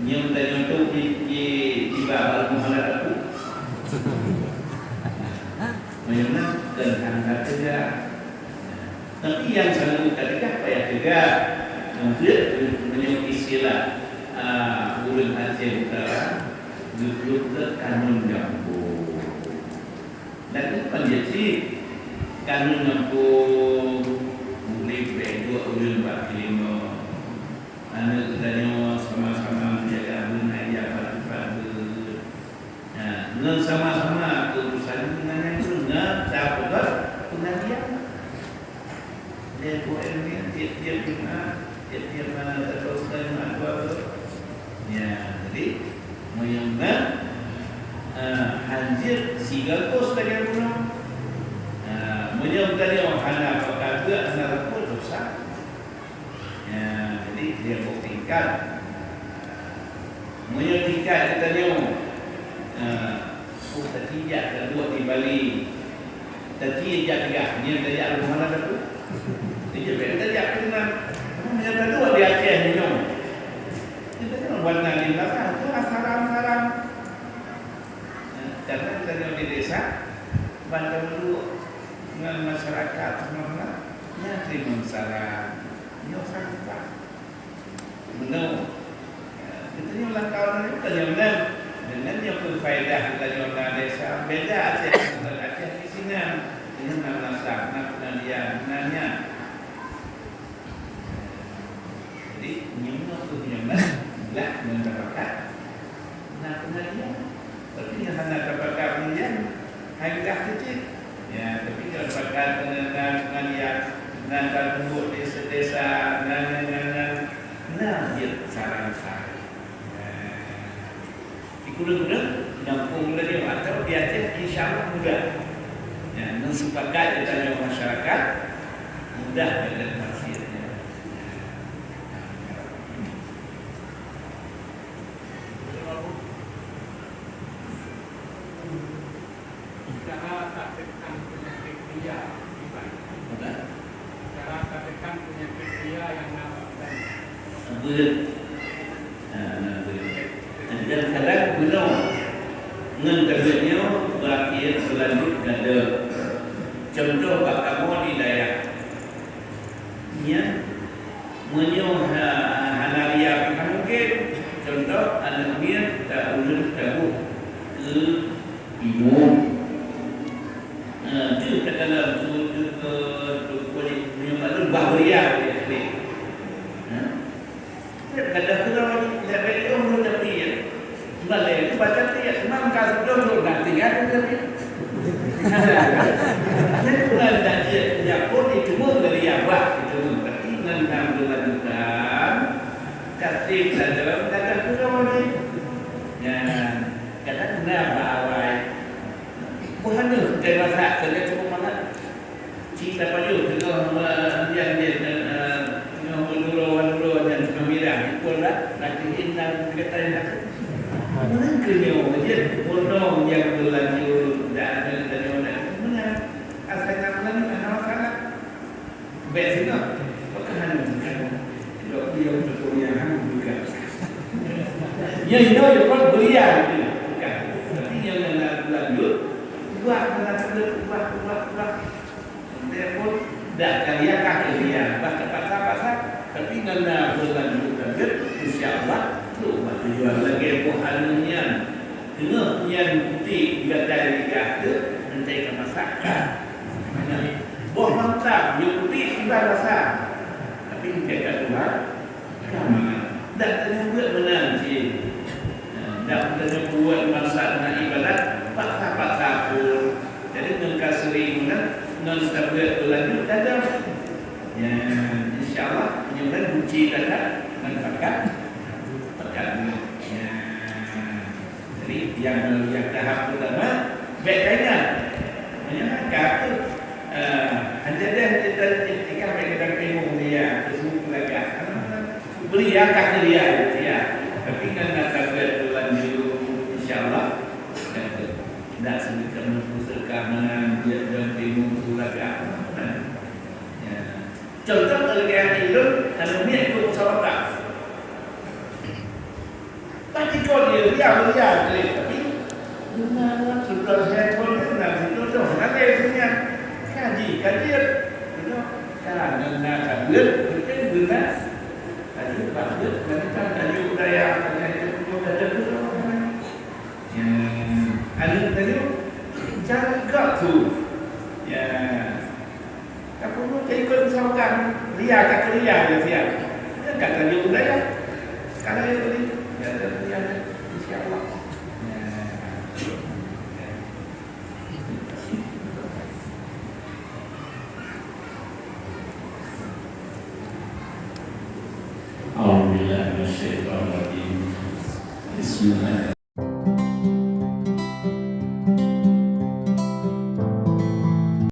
Nyoe tanyoe trok di, di, di bak Al-Muhalla Daku. Meunyoe na, keu hana teuga. Tapi nyang sanggup teuga, payah teuga. Mungkin meunyoe istilah, ah, ureueng Aceh Utara, geubeuet kanun gampông. Dan itu kan jadi kanun gampông, murit bèk duek ureueng bak keulimong. Aneuk geutanyoe sama-sama menjaga beuna jak padub-padub. Nah, ngon sama-sama keurusan nyan ngon tapeugah peungajian. Lé P M nyan tiep-tiep Jumat, tiep-tiep malam atau seunang Jumat dua kali. Ya, jadi meunyoe na, eh, hanjeuet sigoe lagèe bunoe. Eh, meunyoe geutanyoe hana pakat, hana lakoe, dosa. Ya, jadi dia bôh tingkat. Meunyoe tingkat geutanyoe, eh, oh, teuci jak taduek di Bali. Teuci jak peugah, nyan tajak Al-Muhalla Daku. Teuci jak peugah, tajak peugah. Meunyoe taduek di Aceh nyoe, kita kan buat nadin basah, tu asaran-asaran. Nah, karena kita di desa, ban taduek ngon masyarakat semua, nyan teurimong saran. Nyoe sampah. Meunoe. Geutanyoe lam kawan nyoe, geutanyoe meunan. Deungon nyoe keuh faedah geutanyoe na desa, beda Aceh ngon Aceh di sinan. Deungon na masak, na peungajian, na nyan. Jadi, nyoe keuh nyoe meunan, lah ngon tapakat. Na peungajian. Tapi nyang hana tapakat peungajian, hai geudah keu cit. Ya, tapi nyang tapakat peungajian, peungajian, na taduek desa-desa, na, na, na, na, na jeuet saran-saran. Ya. Di kureueng-kureueng, gampông geutanyoe atau di Aceh, insya Allah mudah. Ya, meusepakat geutanyoe masyarakat, mudah dan masih. Cara tak tekan penyakit ria, Iban. Mana? Cara tak tekan penyakit ria yang nampak tadi. Betul. Ha, nah, betul. Kadang-kadang bunoe ngon tabeuet nyoe berakhir berlanjut gada. Contoh bak kamoe di dayah. Nyan, meunyoe ha-, hana ria pih ka mungken, contoh aneuk miet ka ulôn taboh keu imum. Ha, deuh takalon su-, deuh keu, deuh keu, meunyoe ka lôn bah beuria, ha? Ka deuh keudroe, lheuh bèk jiôh lôn tapi, ya. Malèe baca tiep, man ka seudeuh lôn na tinggai lôn tapi. Jadi, ngon dak jeuet nyan pun jiteumeung dari abah, jiteumeung. Tapi ngon nyang beulanjutan, ka tiep ladôm, ka deuh keudroe jih. Nyan, kadang na bak awai. Buhan nyoe, kai masak, kai cukup mangat. Cit tapajoh teungoh, eh, nyan, nyan, eh, teungoh meuduro-duro nyan teungoh mirah, jipun dah, na keuhin na geutai na. Meunan keuh nyoe jeuet gunong nyang beulanjut dan, dan, dan, dan meunan. Asai na meunan hana masalah. Bèk singoh, pakon hana meunan. Dok beliau teupeue nyang hana buka. Ya, ya, ya, bukan beliau. Bukan. Tapi nyang na beulanjut, ubah, ubah, ubah, ubah, ubah. Lheuh pun dak ka ria ka keu ria, bah teupaksa-paksa, tapi ngon na beulanjut-lanjut, insya Allah, trok bak tujuan lagèe buhan nyan. Teungoh nyan putéh gata rijak teuh, entai ka masak ka. Boh mantong nyoe putéh iban rasa. Tapi entai ka tuha, ka mangat. Dak teunyambeuet meunan cit. Dak teunyambeuet masak na ibadat, paksa-paksa pun. Jadi ngon ka sering meunan, ngon ka beuet beulanjut tajam. Ya, insya Allah, meunyoe guci gata ngon pakat, pakat beuet. Ya. Jadi, nyang, nyang tahap pertama, bèk taingat. Meunyoe ka tu, eh, hana deh kita ikan bèk kita tengok dia, ke semua pelagak. Beri ya, kata dia, ya. Tapi kan nak tabiat bulan julu, insya Allah. Nak sebutkan pusaka mana dia dan tengok pelagak. Ya. Contoh, lagèe ilôn, anu, miet ikut musabaqah. Tapi kon dia ria, ria je, tapi guna sudah saya kon guna situ tu. Nanti punya kaji, kaji. Itu kan guna kabel, penting guna. Kaji, kaji, nanti kan kaji budaya, kaji itu, kaji itu. Ya, anu tadi, jangan gak tu. Ya. Tapi mau ikut misalkan, ria tak ria dia siap. Dia kata dia budaya. Kalau dia beri, ya, dia beri aja. Insya Allah. Ya. أعوذ بالله من الشيطان الرجيم. بسم الله